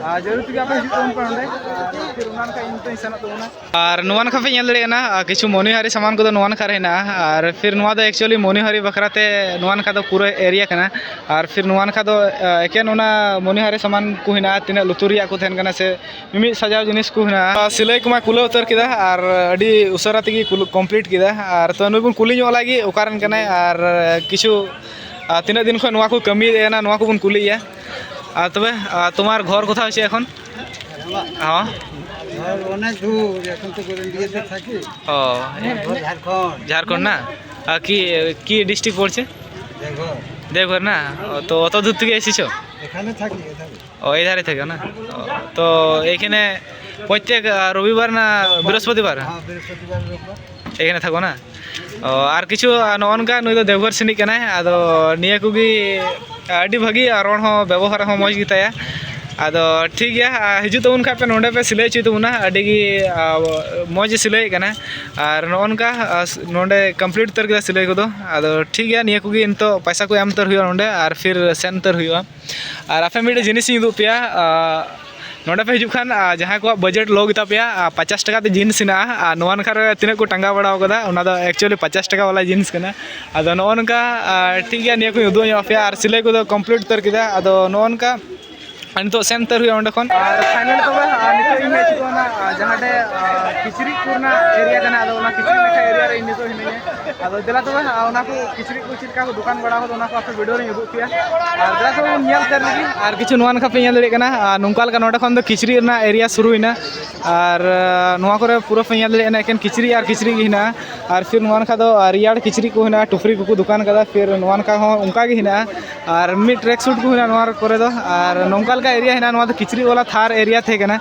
ᱟᱨ ᱡᱟᱹᱨᱩᱲ ᱛᱮᱜᱮ ᱟᱯᱮ ᱦᱤᱡᱩᱜ ᱛᱟᱵᱚᱱ ᱯᱮ ᱱᱚᱸᱰᱮ᱾ ᱟᱨ ᱯᱷᱤᱨ ᱚᱱᱟ ᱞᱮᱠᱟ ᱤᱧ ᱱᱤᱛᱚᱜ ᱤᱧ ᱥᱮᱱᱚᱜ ᱛᱟᱵᱚᱱᱟ᱾ ᱟᱨ ᱱᱚᱣᱟ ᱱᱟᱠᱷᱟ ᱯᱮ ᱧᱮᱞ ᱫᱟᱲᱮᱭᱟᱜ ᱠᱟᱱᱟ, ᱟᱨ, ᱠᱤᱪᱷᱩ ᱢᱚᱱᱤᱦᱟᱨᱤ ᱥᱟᱢᱟᱱ ᱠᱚᱫᱚ ᱱᱚᱣᱟ ᱱᱟᱠᱷᱟ ᱨᱮ ᱦᱮᱱᱟᱜᱼᱟ᱾ ᱟᱨ ᱯᱷᱤᱨ ᱱᱚᱣᱟ ᱫᱚ actually ᱢᱚᱱᱤᱦᱟᱨᱤ ᱵᱟᱠᱷᱨᱟ ᱛᱮ ᱱᱚᱣᱟ ᱱᱟᱠᱷᱟ ᱫᱚ ᱯᱩᱨᱟᱹ ᱮᱨᱤᱭᱟ ᱠᱟᱱᱟ᱾ ᱟᱨ ᱯᱷᱤᱨ ᱱᱚᱣᱟ ᱱᱟᱠᱷᱟ ᱫᱚ, ᱟᱨ, ᱮᱠᱮᱱ ᱚᱱᱟ ᱢᱚᱱᱤᱦᱟᱨᱤ ᱥᱟᱢᱟᱱ ᱠᱚ ᱦᱮᱱᱟᱜᱼᱟ, ᱛᱤᱱᱟᱹᱜ ᱞᱩᱛᱩᱨ ᱨᱮᱭᱟᱜ ᱠᱚ ᱛᱟᱦᱮᱱ ᱠᱟᱱᱟ ᱥᱮ ᱢᱤᱢᱤᱫ ᱥᱟᱡᱟᱣ ᱡᱤᱱᱤᱥ ᱠᱚ ᱦᱮᱱᱟᱜᱼᱟ᱾ ᱟᱨ ᱥᱤᱞᱟᱹᱭ ᱠᱚᱢᱟ ᱠᱩᱞᱟᱹᱣ ᱩᱛᱟᱹᱨ ᱠᱮᱫᱟ, ᱟᱨ ᱟᱹᱰᱤ ᱩᱥᱟᱹᱨᱟ ᱛᱮᱜᱮ ᱠᱩᱞ-, complete ᱠᱮᱫᱟ᱾ ᱟᱨ ᱛᱚ ᱱᱩᱭ ᱵᱚᱱ ᱠᱩᱞᱤ ᱧᱚᱜ ᱞᱟᱹᱜᱤᱫ ᱚᱠᱟ ᱨᱮᱱ ᱠᱟᱱᱟᱭ, ᱟᱨ ᱠᱤᱪᱷᱩ, ᱟᱨ ᱛᱤᱱᱟᱹᱜ ᱫᱤᱱ ᱠᱷᱚᱱ ᱱᱚᱣᱟ ᱠᱚ ᱠᱟᱹᱢᱤᱭᱮᱫ ᱠᱟᱱᱟ, ᱱᱚᱣᱟ ᱠᱚᱵᱚᱱ ᱠᱩᱞᱤᱭᱮᱭᱟ᱾ ᱟᱨ ᱛᱚᱵᱮ, ᱟᱨ তোমার ঘর কোথায় হচ্ছে এখন? হ্যাঁ। ঘর অনেক দূর, এখন তো গরন্ডিয়াতে থাকি। ও, ঘর ঝাড়খণ্ড। ঝাড়খণ্ড না? আর কি, কি ডিস্ট্রিক্ট পড়ছে? দেওঘর। দেওঘর না? ও, তো অত দূর থেকে এসেছো? এখানে থাকি, এখানে। ও, এই ধারে থাকো না? ও, তো এখানে প্রত্যেক, আহ, রবিবার না বৃহস্পতিবার? হ্যাঁ, বৃহস্পতিবার, রবিবার। এখানে থাকো না? ᱚ, ᱟᱨ ᱠᱤᱪᱷᱩ, ᱟᱨ ᱱᱚᱜᱼᱚ ᱱᱚᱝᱠᱟ ᱱᱩᱭ ᱫᱚ ᱫᱮᱣᱜᱷᱚᱨ ᱥᱮᱱᱤᱡ ᱠᱟᱱᱟᱭ᱾ ᱟᱫᱚ ᱱᱤᱭᱟᱹ ᱠᱚᱜᱮ ᱟᱹᱰᱤ ᱵᱷᱟᱹᱜᱤ, ᱟᱨ ᱨᱚᱲ ᱦᱚᱸ ᱵᱮᱵᱚᱦᱟᱨ ᱦᱚᱸ ᱢᱚᱡᱽ ᱜᱮᱛᱟᱭᱟ᱾ ᱟᱫᱚ ᱴᱷᱤᱠ ᱜᱮᱭᱟ, ᱟᱨ ᱦᱤᱡᱩᱜ ᱛᱟᱵᱚᱱ ᱠᱷᱟᱡ ᱯᱮ ᱱᱚᱸᱰᱮ ᱯᱮ ᱥᱤᱞᱟᱹᱭ ᱦᱚᱪᱚᱭ ᱛᱟᱵᱚᱱᱟ᱾ ᱟᱹᱰᱤ ᱜᱮ, ᱟᱨ, ᱢᱚᱡᱽ ᱮ ᱥᱤᱞᱟᱹᱭᱮᱫ ᱠᱟᱱᱟ᱾ ᱟᱨ ᱱᱚᱜᱼᱚ ᱱᱚᱝᱠᱟ, ᱟᱨ, ᱱᱚᱸᱰᱮ complete ᱩᱛᱟᱹᱨ ᱠᱮᱫᱟ ᱥᱤᱞᱟᱹᱭ ᱠᱚᱫᱚ᱾ ᱟᱫᱚ ᱴᱷᱤᱠ ᱜᱮᱭᱟ, ᱱᱤᱭᱟᱹ ᱠᱚᱜᱮ ᱱᱤᱛᱚᱜ ᱯᱚᱭᱥᱟ ᱠᱚ ᱮᱢ ᱩᱛᱟᱹᱨ ᱦᱩᱭᱩᱜᱼᱟ ᱱᱚᱸᱰᱮ, ᱟᱨ ᱯᱷᱤᱨ ᱥᱮᱱ ᱩᱛᱟᱹᱨ ᱦᱩᱭᱩᱜᱼᱟ᱾ ᱟᱨ ᱟᱯᱮ ᱢᱤᱫᱴᱮᱡ ᱡᱤᱱᱤᱥ ᱤᱧ ᱩᱫᱩᱜ ᱯᱮᱭᱟ, ᱟᱨ, ᱱᱚᱸᱰᱮ ᱯᱮ ᱦᱤᱡᱩᱜ ᱠᱷᱟᱱ, ᱟᱨ, ᱡᱟᱦᱟᱸᱭ ᱠᱚᱣᱟᱜ budget low ᱜᱮᱛᱟ ᱯᱮᱭᱟ, ᱟᱨ, ᱯᱚᱪᱟᱥ ᱴᱟᱠᱟ ᱛᱮ ᱡᱤᱱᱥ ᱦᱮᱱᱟᱜᱼᱟ, ᱟᱨ ᱱᱚᱣᱟ ᱱᱟᱠᱷᱟ ᱨᱮ ᱛᱤᱱᱟᱹᱜ ᱠᱚ ᱴᱟᱸᱜᱟᱣ ᱵᱟᱲᱟᱣ ᱠᱟᱫᱟ, ᱚᱱᱟ ᱫᱚ actually ᱯᱚᱪᱟᱥ ᱴᱟᱠᱟ ᱵᱟᱞᱟ ᱡᱤᱱᱥ ᱠᱟᱱᱟ᱾ ᱟᱫᱚ ᱱᱚᱜᱼᱚ ᱱᱚᱝᱠᱟ, ᱟᱨ, ᱴᱷᱤᱠ ᱜᱮᱭᱟ, ᱱᱤᱭᱟᱹ ᱠᱚᱧ ᱩᱫᱩᱜ ᱧᱚᱜ ᱟᱯᱮᱭᱟ᱾ ᱟᱨ ᱥᱤᱞᱟᱹᱭ ᱠᱚᱫᱚ complete ᱩᱛᱟᱹᱨ ᱠᱮᱫᱟ᱾ ᱟᱫᱚ ᱱᱚᱜᱼᱚ ᱱᱚᱝᱠᱟ ᱱᱤᱛᱚᱜ ᱥᱮᱱ ᱩᱛᱟᱹᱨ ᱦᱩᱭᱩᱜᱼᱟ ᱚᱸᱰᱮ ᱠᱷᱚᱱ᱾ ᱟᱨ ᱯᱷᱟᱭᱱᱟᱞ ᱛᱚᱵᱮ, ᱟᱨ ᱱᱤᱛᱚᱜ ᱤᱧ ᱦᱮᱡ ᱪᱩᱠᱟᱹᱣ ᱮᱱᱟ, ᱟᱨ ᱡᱟᱦᱟᱸ ᱴᱷᱮᱡ, ᱟᱨ, ᱠᱤᱪᱨᱤᱡ ᱠᱚ ᱨᱮᱱᱟᱜ ᱮᱨᱤᱭᱟ ᱠᱟᱱᱟ, ᱟᱫᱚ ᱚᱱᱟ ᱠᱤᱪᱨᱤᱡ ᱱᱟᱠᱷᱟ ᱮᱨᱤᱭᱟ ᱨᱮ ᱤᱧ ᱱᱤᱛᱚᱜ ᱦᱤᱱᱟᱹᱧᱟ᱾ ᱟᱫᱚ ᱫᱮᱞᱟ ᱛᱚᱵᱮ, ᱟᱨ, ᱚᱱᱟ ᱠᱚ ᱠᱤᱪᱨᱤᱡ ᱠᱚ ᱪᱮᱫ ᱞᱮᱠᱟ ᱠᱚ ᱫᱚᱠᱟᱱ ᱵᱟᱲᱟ ᱟᱠᱟᱫᱟ, ᱚᱱᱟ ᱠᱚ ᱟᱯᱮ ᱵᱷᱤᱰᱤᱭᱳ ᱨᱮᱧ ᱩᱫᱩᱜ ᱯᱮᱭᱟ᱾ ᱟᱨ ᱫᱮᱞᱟ ᱛᱚᱵᱮ ᱵᱚᱱ ᱧᱮᱞ ᱩᱛᱟᱹᱨ ᱞᱮᱜᱮ᱾ ᱟᱨ ᱠᱤᱪᱷᱩ ᱱᱚᱣᱟ ᱱᱟᱠᱷᱟ ᱯᱮ ᱧᱮᱞ ᱫᱟᱲᱮᱭᱟᱜ ᱠᱟᱱᱟ, ᱟᱨ, ᱱᱚᱝᱠᱟ ᱞᱮᱠᱟ ᱱᱚᱰᱮ ᱠᱷᱚᱱ ᱫᱚ ᱠᱤᱪᱨᱤᱡ ᱨᱮᱱᱟᱜ ᱮᱨᱤᱭᱟ ᱥᱩᱨᱩᱭᱮᱱᱟ᱾ ᱟᱨ, ᱟᱨ, ᱱᱚᱣᱟ ᱠᱚᱨᱮ ᱯᱩᱨᱟᱹ ᱯᱮ ᱧᱮᱞ ᱫᱟᱲᱮᱭᱟᱜ ᱠᱟᱱᱟ, ᱮᱠᱮᱱ ᱠᱤᱪᱨᱤᱡ ᱟᱨ ᱠᱤᱪᱨᱤᱡ ᱜᱮ ᱦᱮᱱᱟᱜᱼᱟ᱾ ᱟᱨ ᱯᱷᱤᱨ ᱱᱚᱣᱟ ᱱᱟᱠᱷᱟ ᱫᱚ, ᱟᱨ, ᱨᱮᱭᱟᱲ ᱠᱤᱪᱨᱤᱡ ᱠᱚ ᱦᱮᱱᱟᱜᱼᱟ, ᱴᱩᱯᱨᱤ ᱠᱚᱠᱚ ᱫᱚᱠᱟᱱ ᱠᱟᱫᱟ᱾ ᱯᱷᱤᱨ ᱱᱚᱣᱟ ᱱᱟᱠᱷᱟ ᱦᱚᱸ ᱚᱱᱠᱟ ᱜᱮ ᱦᱮᱱᱟᱜᱼᱟ᱾ ᱟᱨ ᱢᱤᱫ ᱴᱨᱮᱠ ᱥᱩᱴ ᱠᱚ ᱦᱮᱱᱟᱜᱼᱟ ᱱᱚᱣᱟ ᱠᱚᱨᱮ ᱫᱚ᱾ ᱟᱨ ᱱᱚᱝᱠᱟ ᱞᱮᱠᱟ ᱮᱨᱤᱭᱟ ᱦᱮᱱᱟᱜᱼᱟ, ᱱᱚᱣᱟ ᱫᱚ ᱠᱤᱪᱨᱤᱡ ᱣᱟᱞᱟ ᱛᱷᱟᱨ ᱮᱨᱤᱭᱟ ᱛᱟᱦᱮᱸ ᱠᱟᱱᱟ᱾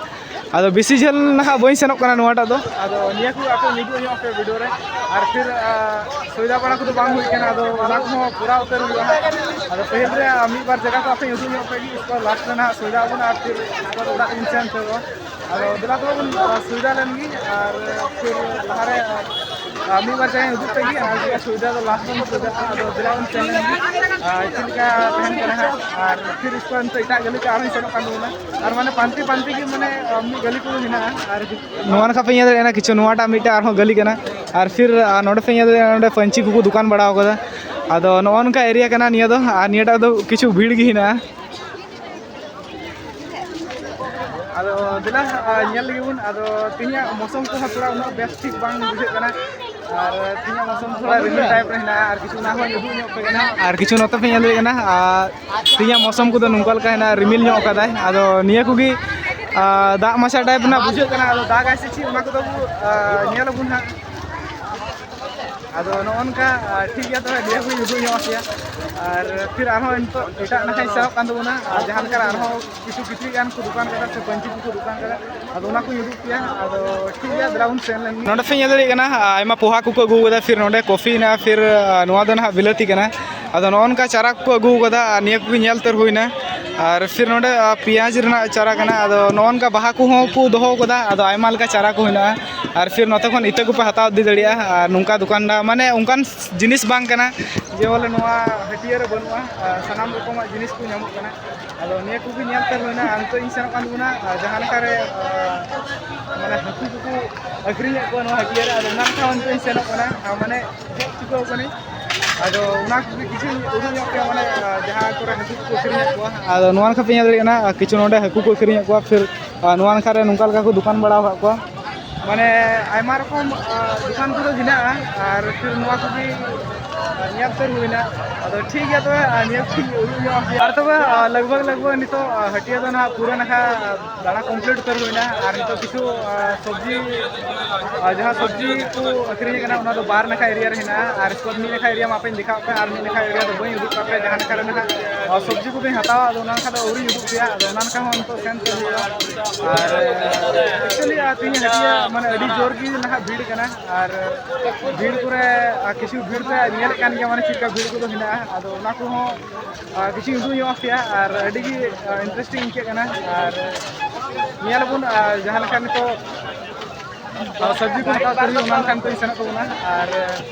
ᱟᱫᱚ ᱵᱮᱥᱤ ᱡᱷᱟᱹᱞ ᱱᱟᱦᱟᱜ ᱵᱟᱹᱧ ᱥᱮᱱᱚᱜ ᱠᱟᱱᱟ ᱱᱚᱣᱟᱴᱟᱜ ᱫᱚ᱾ ᱟᱫᱚ ᱱᱤᱭᱟᱹ ᱠᱚ ᱟᱯᱮ ᱧᱤᱫᱟᱹ ᱧᱚᱜ ᱯᱮ ᱵᱷᱤᱰᱤᱭᱳ ᱨᱮ᱾ ᱟᱨ ᱯᱷᱤᱨ, ᱟ, ᱥᱚᱭᱫᱟ ᱵᱟᱲᱟ ᱠᱚᱫᱚ ᱵᱟᱝ ᱦᱩᱭ ᱠᱟᱱᱟ, ᱟᱫᱚ ᱚᱱᱟ ᱠᱚᱦᱚᱸ ᱯᱩᱨᱟᱣ ᱩᱛᱟᱹᱨ ᱦᱩᱭᱩᱜᱼᱟ ᱦᱟᱸᱜ᱾ ᱟᱫᱚ ᱯᱟᱹᱦᱤᱞ ᱨᱮ, ᱟ, ᱢᱤᱫ ᱵᱟᱨ ᱡᱟᱭᱜᱟ ᱠᱚ ᱟᱯᱮ ᱩᱫᱩᱜ ᱧᱚᱜ ᱯᱮ ᱜᱮ, ᱩᱥᱠᱮ ᱵᱟᱫ ᱞᱟᱥᱴ ᱨᱮ ᱱᱟᱦᱟᱜ ᱥᱚᱭᱫᱟ ᱟᱵᱚᱱ ᱟᱨ ᱯᱷᱤᱨ ᱩᱥᱠᱮ ᱵᱟᱫ ᱚᱲᱟᱜ ᱤᱧ ᱥᱮᱱ ᱩᱛᱟᱹᱨᱚᱜᱼᱟ᱾ ᱟᱫᱚ ᱫᱮᱞᱟ ᱛᱚᱵᱮ ᱵᱚᱱ, ᱟ, ᱥᱚᱭᱫᱟ ᱞᱮᱱ ᱜᱮ ᱟᱨ ᱯᱷᱤᱨ ᱞᱟᱦᱟᱨᱮ, ᱟ, ᱢᱤᱫ ᱵᱟᱨ ᱡᱟᱭᱜᱟᱧ ᱩᱫᱩᱜ ᱯᱮ ᱜᱮ ᱟᱨ ᱥᱚᱭᱫᱟ ᱫᱚ ᱞᱟᱥᱴ ᱵᱚᱱ ᱥᱚᱭᱫᱟᱜᱼᱟ᱾ ᱟᱫᱚ ᱫᱮᱞᱟ ᱵᱚᱱ ᱥᱮᱱ ᱞᱮᱱ ᱜᱮ, ᱟ, ᱪᱮᱫ ᱞᱮᱠᱟ ᱛᱟᱦᱮᱱ ᱠᱟᱱᱟ ᱦᱟᱸᱜ᱾ ᱟᱨ ᱯᱷᱤᱨ ᱩᱥᱠᱮ ᱵᱟᱫ ᱱᱤᱛᱚᱜ ᱮᱴᱟᱜ ᱜᱟᱹᱞᱤ ᱛᱮ ᱟᱨᱦᱚᱸᱧ ᱥᱮᱱᱚᱜ ᱠᱟᱱ ᱛᱟᱵᱚᱱᱟ᱾ ᱟᱨ ᱢᱟᱱᱮ ᱯᱟᱱᱛᱮ ᱯᱟᱱᱛᱮ ᱜᱮ ᱢᱟᱱᱮ, ᱟ, ᱢᱤᱫ ᱜᱟᱹᱞᱤ ᱠᱚ ᱦᱮᱱᱟᱜᱼᱟ᱾ ᱟᱨ ᱱᱚᱣᱟ ᱱᱟᱠᱷᱟ ᱯᱮ ᱧᱮᱞ ᱫᱟᱲᱮᱭᱟᱜ ᱠᱟᱱᱟ, ᱠᱤᱪᱷᱩ ᱱᱚᱣᱟᱴᱟᱜ ᱢᱤᱫᱴᱮᱱ ᱟᱨᱦᱚᱸ ᱜᱟᱹᱞᱤ ᱠᱟᱱᱟ᱾ ᱟᱨ ᱯᱷᱤᱨ, ᱟ, ᱱᱚᱰᱮ ᱯᱮ ᱧᱮᱞ ᱫᱟᱲᱮᱭᱟᱜ ᱠᱟᱱᱟ, ᱱᱚᱰᱮ ᱯᱟᱹᱧᱪᱤ ᱠᱚᱠᱚ ᱫᱚᱠᱟᱱ ᱵᱟᱲᱟ ᱟᱠᱟᱫᱟ᱾ ᱟᱫᱚ ᱱᱚᱜᱼᱚ ᱱᱚᱝᱠᱟ ᱮᱨᱤᱭᱟ ᱠᱟᱱᱟ ᱱᱤᱭᱟᱹ ᱫᱚ, ᱟᱨ ᱱᱤᱭᱟᱹᱴᱟᱜ ᱫᱚ ᱠᱤᱪᱷᱩ ᱵᱷᱤᱲ ᱜᱮ ᱦᱮᱱᱟᱜᱼᱟ᱾ ᱟᱫᱚ ᱫᱮᱞᱟ, ᱟ, ᱧᱮᱞ ᱞᱮᱜᱮ ᱵᱚᱱ᱾ ᱟᱫᱚ ᱛᱮᱦᱮᱧᱟᱜ ᱢᱳᱥᱚᱢ ᱠᱚᱦᱚᱸ ᱛᱷᱚᱲᱟ ᱩᱱᱟᱹᱜ ᱵᱮᱥ ᱴᱷᱤᱠ ᱵᱟᱝ ᱵᱩᱡᱷᱟᱹᱜ ᱠᱟᱱᱟ, ᱟᱨ ᱛᱮᱦᱮᱧᱟᱜ ᱢᱳᱥᱚᱢ ᱛᱷᱚᱲᱟ ᱨᱤᱢᱤᱞ ᱴᱟᱭᱤᱯ ᱨᱮ ᱦᱮᱱᱟᱜᱼᱟ, ᱟᱨ ᱠᱤᱪᱷᱩ ᱚᱱᱟ ᱦᱚᱸ ᱧᱩᱨᱦᱩ ᱧᱚᱜ ᱯᱮ ᱠᱟᱱᱟ᱾ ᱟᱨ ᱠᱤᱪᱷᱩ ᱱᱚᱛᱮ ᱯᱮ ᱧᱮᱞ ᱫᱟᱲᱮᱭᱟᱜ ᱠᱟᱱᱟ, ᱟᱨ ᱛᱮᱦᱮᱧᱟᱜ ᱢᱳᱥᱚᱢ ᱠᱚᱫᱚ ᱱᱚᱝᱠᱟ ᱞᱮᱠᱟ ᱦᱮᱱᱟᱜᱼᱟ, ᱨᱤᱢᱤᱞ ᱧᱚᱜ ᱠᱟᱫᱟᱭ᱾ ᱟᱫᱚ ᱱᱤᱭᱟᱹ ᱠᱚᱜᱮ, ᱟ, ᱫᱟᱜ ᱢᱟᱪᱷᱟ ᱴᱟᱭᱤᱯ ᱨᱮᱱᱟᱜ ᱵᱩᱡᱷᱟᱹᱜ ᱠᱟᱱᱟ᱾ ᱟᱫᱚ ᱫᱟᱜᱟᱭ ᱥᱮ ᱪᱮᱫ, ᱚᱱᱟ ᱠᱚᱫᱚ ᱵᱚ, ᱟ, ᱧᱮᱞ ᱟᱵᱚᱱ ᱦᱟᱸᱜ᱾ ᱟᱫᱚ ᱱᱚᱜᱼᱚ ᱱᱚᱝᱠᱟ, ᱟ, ᱴᱷᱤᱠ ᱜᱮᱭᱟ, ᱛᱚᱵᱮ ᱱᱤᱭᱟᱹ ᱠᱚᱧ ᱩᱫᱩᱜ ᱧᱚᱜ ᱟᱯᱮᱭᱟ᱾ ᱟᱨ ᱯᱷᱤᱨ ᱟᱨᱦᱚᱸ ᱱᱤᱛᱚᱜ ᱮᱴᱟᱜ ᱱᱟᱠᱷᱟᱧ ᱥᱮᱱᱚᱜ ᱠᱟᱱ ᱛᱟᱵᱚᱱᱟ, ᱟᱨ ᱡᱟᱦᱟᱸ ᱞᱮᱠᱟ ᱟᱨᱦᱚᱸ ᱠᱤᱪᱷᱩ ᱠᱤᱪᱨᱤᱡ ᱜᱟᱱ ᱠᱚ ᱫᱚᱠᱟᱱ ᱠᱟᱫᱟ ᱥᱮ ᱯᱟᱹᱧᱪᱤ ᱠᱚᱠᱚ ᱫᱚᱠᱟᱱ ᱠᱟᱫᱟ, ᱟᱫᱚ ᱚᱱᱟ ᱠᱚᱧ ᱩᱫᱩᱜ ᱯᱮᱭᱟ᱾ ᱟᱫᱚ ᱴᱷᱤᱠ ᱜᱮᱭᱟ, ᱫᱮᱞᱟ ᱵᱚᱱ ᱥᱮᱱ ᱞᱮᱱ ᱜᱮ᱾ ᱱᱚᱰᱮ ᱯᱮ ᱧᱮᱞ ᱫᱟᱲᱮᱭᱟᱜ ᱠᱟᱱᱟ, ᱟᱭᱢᱟ ᱯᱚᱦᱟ ᱠᱚᱠᱚ ᱟᱹᱜᱩ ᱠᱟᱫᱟ, ᱯᱷᱤᱨ ᱱᱚᱰᱮ ᱠᱚᱯᱷᱤ ᱦᱮᱱᱟᱜᱼᱟ, ᱯᱷᱤᱨ, ᱟ, ᱱᱚᱣᱟ ᱫᱚ ᱱᱟᱦᱟᱜ ᱵᱤᱞᱟᱹᱛᱤ ᱠᱟᱱᱟ᱾ ᱟᱫᱚ ᱱᱚᱜᱼᱚ ᱱᱚᱝᱠᱟ ᱪᱟᱨᱟ ᱠᱚᱠᱚ ᱟᱹᱜᱩ ᱠᱟᱫᱟ, ᱟᱨ ᱱᱤᱭᱟᱹ ᱠᱚᱜᱮ ᱧᱮᱞ ᱩᱛᱟᱹᱨ ᱦᱩᱭᱱᱟ᱾ ᱟᱨ ᱯᱷᱤᱨ ᱱᱚᱰᱮ, ᱟ, ᱯᱮᱸᱭᱟᱡᱽ ᱨᱮᱱᱟᱜ ᱪᱟᱨᱟ ᱠᱟᱱᱟ᱾ ᱟᱫᱚ ᱱᱚᱜᱼᱚ ᱱᱚᱝᱠᱟ ᱵᱟᱦᱟ ᱠᱚᱦᱚᱸ ᱠᱚ ᱫᱚᱦᱚ ᱠᱟᱫᱟ, ᱟᱫᱚ ᱟᱭᱢᱟ ᱞᱮᱠᱟ ᱪᱟᱨᱟ ᱠᱚ ᱦᱮᱱᱟᱜᱼᱟ᱾ ᱟᱨ ᱯᱷᱤᱨ ᱱᱚᱛᱮ ᱠᱷᱚᱱ ᱤᱛᱟᱹ ᱠᱚᱯᱮ ᱦᱟᱛᱟᱣ ᱤᱫᱤ ᱫᱟᱲᱮᱭᱟᱜᱼᱟ᱾ ᱟᱨ ᱱᱚᱝᱠᱟ ᱫᱚᱠᱟᱱ ᱫᱟ, ᱢᱟᱱᱮ, ᱚᱱᱠᱟᱱ ᱡᱤᱱᱤᱥ ᱵᱟᱝ ᱠᱟᱱᱟ ᱡᱮ ᱵᱚᱞᱮ ᱱᱚᱣᱟ ᱦᱟᱹᱴᱭᱟᱹ ᱨᱮ ᱵᱟᱹᱱᱩᱜᱼᱟ᱾ ᱟᱨ ᱥᱟᱱᱟᱢ ᱨᱚᱠᱚᱢᱟᱜ ᱡᱤᱱᱤᱥ ᱠᱚ ᱧᱟᱢᱚᱜ ᱠᱟᱱᱟ᱾ ᱟᱫᱚ ᱱᱤᱭᱟᱹ ᱠᱚᱜᱮ ᱧᱮᱞ ᱛᱮ ᱦᱩᱭᱱᱟ᱾ ᱟᱨ ᱱᱤᱛᱚᱜ ᱤᱧ ᱥᱮᱱᱚᱜ ᱠᱟᱱ ᱛᱟᱵᱚᱱᱟ, ᱟᱨ ᱡᱟᱦᱟᱸ ᱞᱮᱠᱟᱨᱮ, ᱟᱨ, ᱢᱟᱱᱮ, ᱦᱟᱹᱠᱩ ᱠᱚᱠᱚ ᱟᱹᱠᱷᱨᱤᱧᱮᱫ ᱠᱚᱣᱟ ᱱᱚᱣᱟ ᱦᱟᱹᱴᱭᱟᱹ ᱨᱮ, ᱟᱫᱚ ᱚᱱᱟ ᱞᱮᱠᱟ ᱱᱤᱛᱚᱜ ᱤᱧ ᱥᱮᱱᱚᱜ ᱠᱟᱱᱟ᱾ ᱟᱨ, ᱢᱟᱱᱮ, ᱦᱮᱡ ᱪᱩᱠᱟᱹᱣ ᱠᱟᱹᱱᱟᱹᱧ᱾ ᱟᱫᱚ ᱚᱱᱟ ᱠᱚᱜᱮ ᱠᱤᱪᱷᱩ ᱩᱫᱩᱜ ᱧᱚᱜ ᱯᱮᱭᱟ, ᱢᱟᱱᱮ ᱡᱟᱦᱟᱸ ᱠᱚᱨᱮ ᱦᱟᱹᱠᱩ ᱠᱚᱠᱚ ᱟᱹᱠᱷᱨᱤᱧᱮᱫ ᱠᱚᱣᱟ᱾ ᱟᱫᱚ ᱱᱚᱣᱟ ᱞᱮᱠᱟ ᱯᱮ ᱧᱮᱞ ᱫᱟᱲᱮᱭᱟᱜ ᱠᱟᱱᱟ, ᱠᱤᱪᱷᱩ ᱱᱚᱰᱮ ᱦᱟᱹᱠᱩ ᱠᱚ ᱟᱹᱠᱷᱨᱤᱧᱮᱫ ᱠᱚᱣᱟ, ᱯᱷᱤᱨ ᱱᱚᱣᱟ ᱞᱮᱠᱟ ᱨᱮ ᱱᱚᱝᱠᱟ ᱞᱮᱠᱟ ᱠᱚ ᱫᱚᱠᱟᱱ ᱵᱟᱲᱟ ᱟᱠᱟᱫ ᱠᱚᱣᱟ᱾ ᱢᱟᱱᱮ ᱟᱭᱢᱟ ᱨᱚᱠᱚᱢ ᱫᱚᱠᱟᱱ ᱠᱚᱫᱚ ᱢᱮᱱᱟᱜᱼᱟ, ᱟᱨ ᱯᱷᱤᱨ ᱱᱚᱣᱟ ᱠᱚᱜᱮ ᱧᱮᱞ ᱩᱛᱟᱹᱨ ᱦᱩᱭᱱᱟ᱾ ᱟᱫᱚ ᱴᱷᱤᱠ ᱜᱮᱭᱟ, ᱛᱚᱵᱮ ᱱᱤᱭᱟᱹ ᱠᱚ ᱩᱫᱩᱜ ᱧᱚᱜ ᱟᱯᱮᱭᱟ᱾ ᱟᱨ ᱛᱚᱵᱮ ᱞᱟᱜᱽ ᱵᱷᱟᱜᱽ ᱞᱟᱜᱽ ᱵᱷᱟᱜᱽ ᱱᱤᱛᱚᱜ ᱦᱟᱹᱴᱤᱭᱟᱹ ᱫᱚ ᱱᱟᱦᱟᱜ ᱯᱩᱨᱟᱹ ᱱᱟᱠᱷᱟ ᱫᱟᱬᱟ complete ᱩᱛᱟᱹᱨ ᱦᱩᱭᱱᱟ᱾ ᱟᱨ ᱱᱤᱛᱚᱜ ᱠᱤᱪᱷᱩ ᱥᱚᱵᱽᱡᱤ, ᱡᱟᱦᱟᱸ ᱥᱚᱵᱽᱡᱤ ᱠᱚ ᱟᱹᱠᱷᱨᱤᱧ ᱠᱟᱱᱟ, ᱚᱱᱟ ᱫᱚ ᱵᱟᱨ ᱱᱟᱠᱷᱟ area ᱨᱮ ᱦᱮᱱᱟᱜᱼᱟ᱾ ᱟᱨ ᱢᱤᱫ ᱱᱟᱠᱷᱟ area ᱢᱟᱯᱮᱧ ᱫᱮᱠᱷᱟᱣ ᱯᱮ, ᱟᱨ ᱢᱤᱫ ᱱᱟᱠᱷᱟ area ᱫᱚ ᱵᱟᱹᱧ ᱩᱫᱩᱜ ᱠᱟᱜ ᱯᱮ, ᱡᱟᱦᱟᱸ ᱱᱟᱠᱷᱟ ᱨᱮ ᱱᱟᱦᱟᱜ ᱥᱚᱵᱽᱡᱤ ᱠᱚᱯᱮ ᱦᱟᱛᱟᱣᱟ᱾ ᱟᱫᱚ ᱚᱱᱟ ᱱᱟᱠᱷᱟ ᱫᱚ ᱟᱹᱣᱨᱤᱧ ᱩᱫᱩᱜ ᱯᱮᱭᱟ, ᱟᱫᱚ ᱚᱱᱟ ᱱᱟᱠᱷᱟ ᱦᱚᱸ ᱱᱤᱛᱚᱜ ᱥᱮᱱ ᱛᱮ ᱦᱩᱭᱩᱜᱼᱟ᱾ ᱟᱨ actually ᱛᱮᱦᱮᱧ ᱦᱟᱹᱴᱤᱭᱟᱹ ᱢᱟᱱᱮ ᱟᱹᱰᱤ ᱡᱳᱨ ᱜᱮ ᱱᱟᱦᱟᱜ ᱵᱷᱤᱲ ᱠᱟᱱᱟ᱾ ᱟᱨ ᱵᱷᱤᱲ ᱠᱚᱨᱮ ᱟᱨ ᱠᱤᱪᱷᱩ ᱵᱷᱤᱲ ᱯᱮ ᱧᱮᱞᱮᱫ ᱠᱟᱱ ᱜᱮᱭᱟ, ᱢᱟᱱᱮ ᱪᱮᱫ ᱞᱮᱠᱟ ᱵᱷᱤᱲ ᱠᱚᱫᱚ ᱦᱮᱱᱟᱜᱼᱟ᱾ ᱟᱫᱚ ᱚᱱᱟ ᱠᱚᱦᱚᱸ ᱟᱨ ᱠᱤᱪᱷᱩᱧ ᱩᱫᱩᱜ ᱧᱚᱜ ᱟᱯᱮᱭᱟ, ᱟᱨ ᱟᱹᱰᱤ ᱜᱮ interesting ᱟᱹᱭᱠᱟᱹᱜ ᱠᱟᱱᱟ᱾ ᱟᱨ ᱧᱮᱞ ᱟᱵᱚᱱ ᱡᱟᱦᱟᱸ ᱞᱮᱠᱟ ᱱᱤᱛᱚᱜ ᱥᱚᱵᱽᱡᱤ ᱠᱚ ᱦᱟᱛᱟᱣ ᱠᱚ ᱦᱩᱭᱩᱜᱼᱟ, ᱚᱱᱟ ᱠᱷᱟᱱ ᱛᱚᱧ ᱥᱮᱱᱚᱜ ᱛᱟᱵᱚᱱᱟ᱾ ᱟᱨ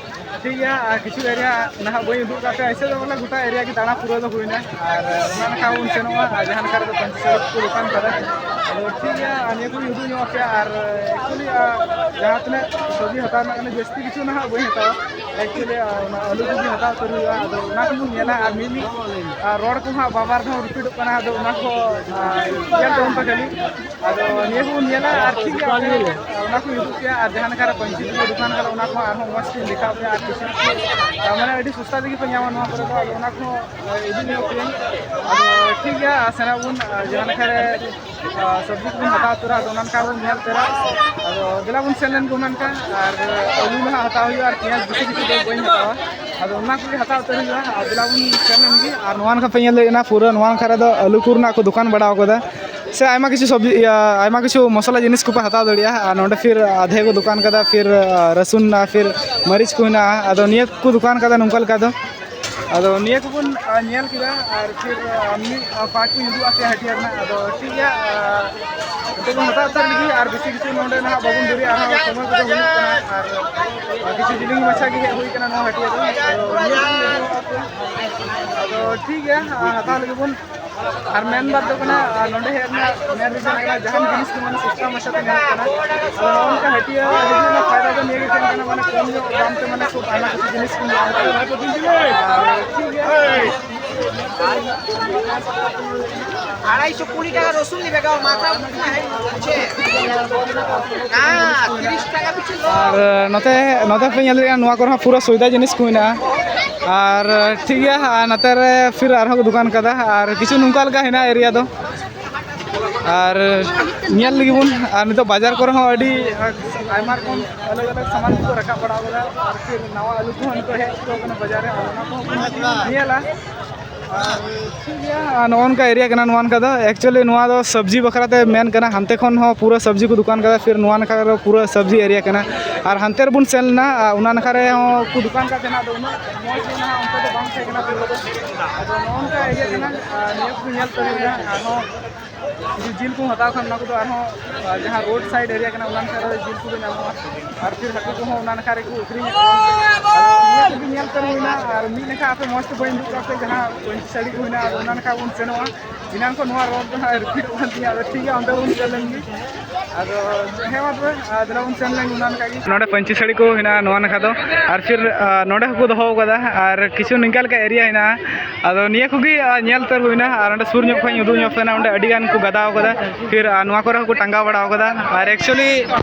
ᱴᱷᱤᱠ ᱜᱮᱭᱟ, ᱟᱨ ᱠᱤᱪᱷᱩ area ᱱᱟᱦᱟᱜ ᱵᱟᱹᱧ ᱩᱫᱩᱜ ᱠᱟᱜ ᱯᱮᱭᱟ, ᱮᱭᱥᱮ ᱫᱚ ᱵᱚᱞᱮ ᱜᱚᱴᱟ area ᱜᱮ ᱫᱟᱬᱟ ᱯᱩᱨᱟᱹᱣ ᱫᱚ ᱦᱩᱭᱱᱟ᱾ ᱟᱨ ᱚᱱᱟ ᱱᱟᱠᱷᱟ ᱵᱚᱱ ᱥᱮᱱᱚᱜᱼᱟ, ᱟᱨ ᱡᱟᱦᱟᱸ ᱱᱟᱠᱷᱟ ᱨᱮᱫᱚ ᱯᱟᱹᱧᱪᱤ ᱥᱟᱹᱲᱤ ᱠᱚ ᱫᱚᱠᱟᱱ ᱠᱟᱫᱟ᱾ ᱟᱫᱚ ᱴᱷᱤᱠ ᱜᱮᱭᱟ, ᱟᱨ ᱱᱤᱭᱟᱹ ᱠᱚᱧ ᱩᱫᱩᱜ ᱧᱚᱜ ᱟᱯᱮᱭᱟ᱾ ᱟᱨ actually ᱡᱟᱦᱟᱸ ᱛᱤᱱᱟᱹᱜ ᱥᱚᱵᱽᱡᱤ ᱦᱟᱛᱟᱣ ᱨᱮᱱᱟᱜ ᱠᱟᱱᱟ, ᱡᱟᱹᱥᱛᱤ ᱠᱤᱪᱷᱩ ᱱᱟᱦᱟᱜ ᱵᱟᱹᱧ ᱦᱟᱛᱟᱣᱟ᱾ Actually ᱚᱱᱟ ᱟᱹᱞᱩ ᱠᱚᱜᱮ ᱦᱟᱛᱟᱣ ᱩᱛᱟᱹᱨ ᱦᱩᱭᱩᱜᱼᱟ᱾ ᱟᱫᱚ ᱚᱱᱟ ᱠᱚᱵᱚᱱ ᱧᱮᱞᱟ, ᱟᱨ ᱢᱤᱫ ᱢᱤᱫ ᱨᱚᱲ ᱠᱚᱦᱚᱸ ᱵᱟᱨ ᱵᱟᱨ ᱫᱷᱟᱣ repeatᱚᱜ ᱠᱟᱱᱟ᱾ ᱟᱫᱚ ᱚᱱᱟ ᱠᱚ ᱧᱮᱞ ᱛᱟᱵᱚᱱ ᱯᱮ ᱠᱷᱟᱹᱞᱤ᱾ ᱟᱫᱚ ᱱᱤᱭᱟᱹ ᱠᱚᱵᱚᱱ ᱧᱮᱞᱟ, ᱟᱨ ᱴᱷᱤᱠ ᱜᱮᱭᱟ, ᱚᱱᱟ ᱠᱚ ᱩᱫᱩᱜ ᱯᱮᱭᱟ᱾ ᱟᱨ ᱡᱟᱦᱟᱸ ᱞᱮᱠᱟᱨᱮ ᱯᱟᱹᱧᱪᱤ ᱫᱚᱠᱟᱱ ᱠᱟᱱᱟ, ᱚᱱᱟ ᱠᱚᱦᱚᱸ ᱟᱨᱦᱚᱸ ᱢᱚᱡᱽ ᱛᱮᱧ ᱫᱮᱠᱷᱟᱣ ᱯᱮᱭᱟ᱾ ᱟᱨ ᱠᱤᱪᱷᱩ ᱠᱤᱪᱷᱩ ᱢᱟᱱᱮ ᱟᱹᱰᱤ ᱥᱚᱥᱛᱟ ᱛᱮᱜᱮ ᱯᱮ ᱧᱟᱢᱟ ᱱᱚᱣᱟ ᱠᱚᱨᱮ ᱫᱚ᱾ ᱟᱫᱚ ᱚᱱᱟ ᱠᱚᱦᱚᱸ ᱤᱫᱤ ᱧᱚᱜ ᱯᱮᱭᱟᱹᱧ᱾ ᱟᱫᱚ ᱴᱷᱤᱠ ᱜᱮᱭᱟ, ᱥᱮᱱᱚᱜ ᱵᱚᱱ᱾ ᱡᱟᱦᱟᱸ ᱞᱮᱠᱟᱨᱮ ᱥᱚᱵᱽᱡᱤ ᱠᱚᱵᱚᱱ ᱦᱟᱛᱟᱣ ᱩᱛᱟᱹᱨᱟ, ᱟᱫᱚ ᱚᱱᱟ ᱞᱮᱠᱟ ᱵᱚᱱ ᱧᱮᱞ ᱩᱛᱟᱹᱨᱟ᱾ ᱟᱫᱚ ᱫᱮᱞᱟ ᱵᱚᱱ ᱥᱮᱱ ᱞᱮᱱ ᱜᱮ ᱚᱱᱟ ᱞᱮᱠᱟ᱾ ᱟᱨ ᱟᱹᱞᱩ ᱱᱟᱦᱟᱜ ᱦᱟᱛᱟᱣ ᱦᱩᱭᱩᱜᱼᱟ, ᱟᱨ ᱯᱮᱸᱭᱟᱡᱽ ᱵᱮᱥᱤ ᱵᱮᱥᱤ ᱫᱚ ᱵᱟᱹᱧ ᱦᱟᱛᱟᱣᱟ᱾ ᱟᱫᱚ ᱚᱱᱟ ᱠᱚᱜᱮ ᱦᱟᱛᱟᱣ ᱩᱛᱟᱹᱨ ᱦᱩᱭᱩᱜᱼᱟ᱾ ᱟᱨ ᱫᱮᱞᱟ ᱵᱚᱱ ᱥᱮᱱ ᱞᱮᱱ ᱜᱮ᱾ ᱟᱨ ᱱᱚᱣᱟ ᱱᱟᱠᱷᱟ ᱯᱮ ᱧᱮᱞ ᱫᱟᱲᱮᱭᱟᱜ ᱠᱟᱱᱟ, ᱯᱩᱨᱟᱹ ᱱᱚᱣᱟ ᱱᱟᱠᱷᱟ ᱨᱮᱫᱚ ᱟᱹᱞᱩ ᱠᱚ ᱨᱮᱱᱟᱜ ᱠᱚ ᱫᱚᱠᱟᱱ ᱵᱟᱲᱟᱣ ᱠᱟᱫᱟ, ᱥᱮ ᱟᱭᱢᱟ ᱠᱤᱪᱷᱩ ᱥᱚᱵᱽᱡᱤ, ᱤᱭᱟᱹ, ᱟᱭᱢᱟ ᱠᱤᱪᱷᱩ ᱢᱚᱥᱞᱟ ᱡᱤᱱᱤᱥ ᱠᱚᱯᱮ ᱦᱟᱛᱟᱣ ᱫᱟᱲᱮᱭᱟᱜᱼᱟ᱾ ᱟᱨ ᱱᱚᱸᱰᱮ ᱯᱷᱤᱨ ᱟᱫᱷᱮ ᱠᱚ ᱫᱚᱠᱟᱱ ᱠᱟᱫᱟ, ᱯᱷᱤᱨ ᱨᱟᱹᱥᱩᱱ, ᱟᱨ ᱯᱷᱤᱨ ᱢᱟᱹᱨᱤᱪ ᱠᱚ ᱦᱮᱱᱟᱜᱼᱟ᱾ ᱟᱫᱚ ᱱᱤᱭᱟᱹ ᱠᱚ ᱫᱚᱠᱟᱱ ᱠᱟᱫᱟ ᱱᱚᱝᱠᱟ ᱞᱮᱠᱟ ᱫᱚ᱾ ᱟᱫᱚ ᱱᱤᱭᱟᱹ ᱠᱚᱵᱚᱱ ᱧᱮᱞ ᱠᱮᱫᱟ, ᱟᱨ ᱯᱷᱤᱨ ᱢᱤᱫ ᱯᱟᱨᱴ ᱠᱚᱧ ᱩᱫᱩᱜ ᱟᱯᱮᱭᱟ ᱦᱟᱹᱴᱤᱭᱟᱹ ᱨᱮᱱᱟᱜ᱾ ᱟᱫᱚ ᱴᱷᱤᱠ ᱜᱮᱭᱟ, ᱱᱤᱛᱚᱜ ᱵᱚᱱ ᱦᱟᱛᱟᱣ ᱩᱛᱟᱹᱨ ᱞᱮᱜᱮ, ᱟᱨ ᱵᱮᱥᱤ ᱠᱤᱪᱷᱩ ᱱᱚᱰᱮ ᱱᱟᱦᱟᱜ ᱵᱟᱵᱚᱱ ᱫᱩᱨᱤᱭᱟ, ᱟᱨᱦᱚᱸ ᱥᱚᱢᱚᱭ ᱠᱚᱫᱚ ᱦᱩᱭᱩᱜ ᱠᱟᱱᱟ᱾ ᱟᱨ ᱠᱤᱪᱷᱩ ᱡᱤᱞᱤᱧ ᱢᱟᱪᱷᱟ ᱜᱮ ᱦᱮᱡ ᱦᱩᱭ ᱠᱟᱱᱟ ᱱᱚᱣᱟ ᱦᱟᱹᱴᱤᱭᱟᱹ ᱫᱚ᱾ ᱟᱫᱚ ᱱᱤᱭᱟᱹ ᱠᱚᱜᱮ ᱟᱫᱚ ᱴᱷᱤᱠ ᱜᱮᱭᱟ, ᱦᱟᱛᱟᱣ ᱞᱮᱜᱮ ᱵᱚᱱ᱾ ᱟᱨ ᱢᱮᱱ ᱵᱟᱫ ᱫᱚ ᱠᱟᱱᱟ, ᱟᱨ ᱱᱚᱰᱮ ᱦᱮᱡ ᱨᱮᱱᱟᱜ ᱢᱮᱱ ᱨᱤᱡᱚᱱ ᱠᱟᱱᱟ, ᱡᱟᱦᱟᱱ ᱡᱤᱱᱤᱥ ᱜᱮ ᱢᱟᱱᱮ ᱥᱚᱥᱛᱟ ᱢᱟᱪᱷᱟ ᱛᱮ ᱧᱟᱢᱚᱜ ᱠᱟᱱᱟ᱾ ᱟᱫᱚ ᱱᱚᱜᱼᱚ ᱱᱚᱝᱠᱟ ᱦᱟᱹᱴᱤᱭᱟᱹ ᱦᱤᱡᱩᱜ ᱨᱮᱱᱟᱜ ᱯᱷᱟᱭᱫᱟ ᱫᱚ ᱱᱤᱭᱟᱹ ᱜᱮ ᱛᱟᱦᱮᱱ ᱠᱟᱱᱟ, ᱢᱟᱱᱮ ᱠᱚᱢ ᱧᱚᱜ ᱫᱟᱢ ᱛᱮ ᱢᱟᱱᱮ ᱠᱷᱩᱵ ᱟᱭᱢᱟ ᱠᱤᱪᱷᱩ ᱡᱤᱱᱤᱥ ᱠᱚ ᱧᱟᱢᱚᱜ ᱠᱟᱱᱟ᱾ ᱟᱨ ᱴᱷᱤᱠ ᱜᱮᱭᱟ᱾ ᱟᱲᱟᱭᱥᱚ ᱠᱩᱲᱤ ᱴᱟᱠᱟ ᱨᱚᱥᱩᱱ ᱞᱤᱧ ᱵᱮᱜᱟᱣ ᱢᱟᱛᱟ ᱪᱮᱫ? ᱦᱮᱸ, ᱛᱤᱨᱤᱥ ᱴᱟᱠᱟ ᱯᱤᱪᱷᱩ ᱫᱚ᱾ ᱟᱨ ᱱᱚᱛᱮ, ᱱᱚᱛᱮ ᱯᱮ ᱧᱮᱞ ᱫᱟᱲᱮᱭᱟᱜᱼᱟ, ᱱᱚᱣᱟ ᱠᱚᱨᱮ ᱦᱚᱸ ᱯᱩᱨᱟᱹ ᱥᱚᱭᱫᱟ ᱡᱤᱱᱤᱥ ᱠᱚ ᱢᱮᱱᱟᱜᱼᱟ᱾ ᱟᱨ ᱴᱷᱤᱠ ᱜᱮᱭᱟ, ᱟᱨ ᱱᱚᱛᱮ ᱨᱮ ᱯᱷᱤᱨ ᱟᱨᱦᱚᱸ ᱠᱚ ᱫᱚᱠᱟᱱ ᱠᱟᱫᱟ, ᱟᱨ ᱠᱤᱪᱷᱩ ᱱᱚᱝᱠᱟ ᱞᱮᱠᱟ ᱦᱮᱱᱟᱜᱼᱟ ᱮᱨᱤᱭᱟ ᱫᱚ᱾ ᱟᱨ ᱧᱮᱞ ᱞᱟᱹᱜᱤᱫ ᱵᱚᱱ, ᱟᱨ ᱱᱤᱛᱚᱜ ᱵᱟᱡᱟᱨ ᱠᱚᱨᱮ ᱦᱚᱸ ᱟᱹᱰᱤ ᱟᱭᱢᱟ ᱨᱚᱠᱚᱢ ᱟᱞᱟᱜᱽ ᱟᱞᱟᱜᱽ ᱥᱟᱢᱟᱱ ᱠᱚ ᱨᱟᱠᱟᱵ ᱵᱟᱲᱟ ᱠᱟᱫᱟ᱾ ᱟᱨ ᱯᱷᱤᱨ ᱱᱟᱣᱟ ᱟᱹᱞᱩ ᱠᱚᱦᱚᱸ ᱱᱤᱛᱚᱜ ᱦᱮᱡ ᱦᱚᱪᱚ ᱠᱟᱱᱟ ᱵᱟᱡᱟᱨ ᱨᱮ, ᱟᱫᱚ ᱚᱱᱟ ᱠᱚᱦᱚᱸ ᱵᱚᱱ ᱧᱮᱞᱟ᱾ ᱟᱨ ᱴᱷᱤᱠ ᱜᱮᱭᱟ, ᱟᱨ ᱱᱚᱜᱼᱚ ᱱᱚᱝᱠᱟ ᱮᱨᱤᱭᱟ ᱠᱟᱱᱟ ᱱᱚᱣᱟ ᱱᱟᱠᱷᱟ ᱫᱚ᱾ ᱮᱠᱪᱩᱭᱮᱞᱤ ᱱᱚᱣᱟ ᱫᱚ ᱥᱚᱵᱽᱡᱤ ᱵᱟᱠᱷᱨᱟ ᱛᱮ ᱢᱮᱱ ᱠᱟᱱᱟ, ᱦᱟᱱᱛᱮ ᱠᱷᱚᱱ ᱦᱚᱸ ᱯᱩᱨᱟᱹ ᱥᱚᱵᱽᱡᱤ ᱠᱚ ᱫᱚᱠᱟᱱ ᱠᱟᱫᱟ, ᱯᱷᱤᱨ ᱱᱚᱣᱟ ᱱᱟᱠᱷᱟ ᱨᱮ ᱯᱩᱨᱟᱹ ᱥᱚᱵᱽᱡᱤ ᱮᱨᱤᱭᱟ ᱠᱟᱱᱟ᱾ ᱟᱨ ᱦᱟᱱᱛᱮ ᱨᱮᱵᱚᱱ ᱥᱮᱱ ᱞᱮᱱᱟ, ᱟᱨ ᱚᱱᱟ ᱱᱟᱠᱷᱟ ᱨᱮᱦᱚᱸ ᱠᱚ ᱫᱚᱠᱟᱱ ᱠᱟᱫ ᱛᱟᱦᱮᱱᱟ, ᱟᱫᱚ ᱩᱱᱟᱹᱜ ᱢᱚᱡᱽ ᱫᱚ ᱱᱟᱦᱟᱜ ᱚᱱᱛᱮ ᱫᱚ ᱵᱟᱝ ᱛᱟᱦᱮᱸ ᱠᱟᱱᱟ ᱯᱩᱨᱟᱹ ᱫᱚ᱾ ᱟᱫᱚ ᱱᱚᱜᱼᱚ ᱱᱚᱝᱠᱟ ᱮᱨᱤᱭᱟ ᱠᱟᱱᱟ, ᱟᱨ ᱱᱤᱭᱟᱹ ᱠᱚ ᱧᱮᱞ ᱛᱟᱹᱨᱩᱭᱱᱟ᱾ ᱟᱨᱦᱚᱸ ᱡᱩᱫᱤ ᱡᱤᱞ ᱠᱚ ᱦᱟᱛᱟᱣ ᱠᱷᱟᱱ, ᱚᱱᱟ ᱠᱚᱫᱚ ᱟᱨᱦᱚᱸ, ᱟᱨ ᱡᱟᱦᱟᱸ ᱨᱳᱰ ᱥᱟᱭᱤᱰ ᱮᱨᱤᱭᱟ ᱠᱟᱱᱟ, ᱚᱱᱟ ᱱᱟᱠᱷᱟ ᱨᱮ ᱡᱤᱞ ᱠᱚᱫᱚ ᱧᱟᱢᱚᱜᱼᱟ᱾ ᱟᱨ ᱯᱷᱤᱨ ᱦᱟᱹᱠᱩ ᱠᱚᱦᱚᱸ ᱚᱱᱟ ᱱᱟᱠᱷᱟ ᱨᱮᱠᱚ ᱟᱹᱠᱷᱨᱤᱧᱮᱫ ᱠᱚᱣᱟ᱾ ᱟᱫᱚ ᱱᱤᱭᱟᱹ ᱠᱚᱜᱮ ᱧᱮᱞ ᱛᱟᱹᱨᱩᱭᱱᱟ, ᱟᱨ ᱢᱤᱫ ᱱᱟᱠᱷᱟ ᱟᱯᱮ ᱢᱚᱡᱽ ᱛᱮ ᱵᱟᱹᱧ ᱩᱫᱩᱜ ᱠᱟᱜ ᱯᱮ, ᱡᱟᱦᱟᱸ ᱯᱟᱹᱧᱪᱤ ᱥᱟᱹᱲᱤ ᱠᱚ ᱦᱮᱱᱟᱜᱼᱟ, ᱟᱫᱚ ᱚᱱᱟ ᱱᱟᱠᱷᱟ ᱵᱚᱱ ᱥᱮᱱᱚᱜᱼᱟ᱾ ᱮᱱᱟᱝ ᱠᱷᱚᱱ ᱱᱚᱣᱟ ᱨᱚᱲ ᱫᱚ ᱦᱟᱸᱜ ᱨᱤᱯᱤᱴᱚᱜ ᱠᱟᱱ ᱛᱤᱧᱟ, ᱟᱫᱚ ᱴᱷᱤᱠ ᱜᱮᱭᱟ, ᱚᱸᱰᱮ ᱵᱚᱱ ᱪᱟᱞᱟᱣ ᱞᱮᱱ ᱜᱮ᱾ ᱟᱫᱚ ᱦᱮᱸ, ᱢᱟ ᱛᱚᱵᱮ, ᱟᱨ ᱫᱮᱞᱟ ᱵᱚᱱ ᱥᱮᱱ ᱞᱮᱱ ᱜᱮ ᱚᱱᱟ ᱱᱟᱠᱷᱟ ᱜᱮ᱾ ᱱᱚᱰᱮ ᱯᱟᱹᱧᱪᱤ ᱥᱟᱹᱲᱤ ᱠᱚ ᱦᱮᱱᱟᱜᱼᱟ ᱱᱚᱣᱟ ᱱᱟᱠᱷᱟ ᱫᱚ, ᱟᱨ ᱯᱷᱤᱨ, ᱟᱨ ᱱᱚᱰᱮ ᱦᱚᱸᱠᱚ ᱫᱚᱦᱚ ᱠᱟᱫᱟ, ᱟᱨ ᱠᱤᱪᱷᱩ ᱱᱤᱝᱠᱟ ᱞᱮᱠᱟ ᱮᱨᱤᱭᱟ ᱦᱮᱱᱟᱜᱼᱟ᱾ ᱟᱫᱚ ᱱᱤᱭᱟᱹ ᱠᱚᱜᱮ, ᱟᱨ ᱧᱮᱞ ᱩᱛᱟᱹᱨ ᱦᱩᱭᱱᱟ, ᱟᱨ ᱚᱸᱰᱮ ᱥᱩᱨ ᱧᱚᱜ ᱠᱷᱚᱱ ᱤᱧ ᱩᱫᱩᱜ ᱧᱚᱜ ᱯᱮ ᱠᱟᱱᱟ, ᱚᱸᱰᱮ ᱟᱹᱰᱤ ᱜᱟᱱ ᱠᱚ ᱜᱟᱫᱟᱣ ᱠᱟᱫᱟ, ᱯᱷᱤᱨ, ᱟᱨ ᱱᱚᱣᱟ ᱠᱚᱨᱮ ᱦᱚᱸᱠᱚ ᱴᱟᱸᱜᱟᱣ ᱵᱟᱲᱟᱣ ᱠᱟᱫᱟ᱾ ᱟᱨ ᱮᱠᱪᱩᱭᱮᱞᱤ,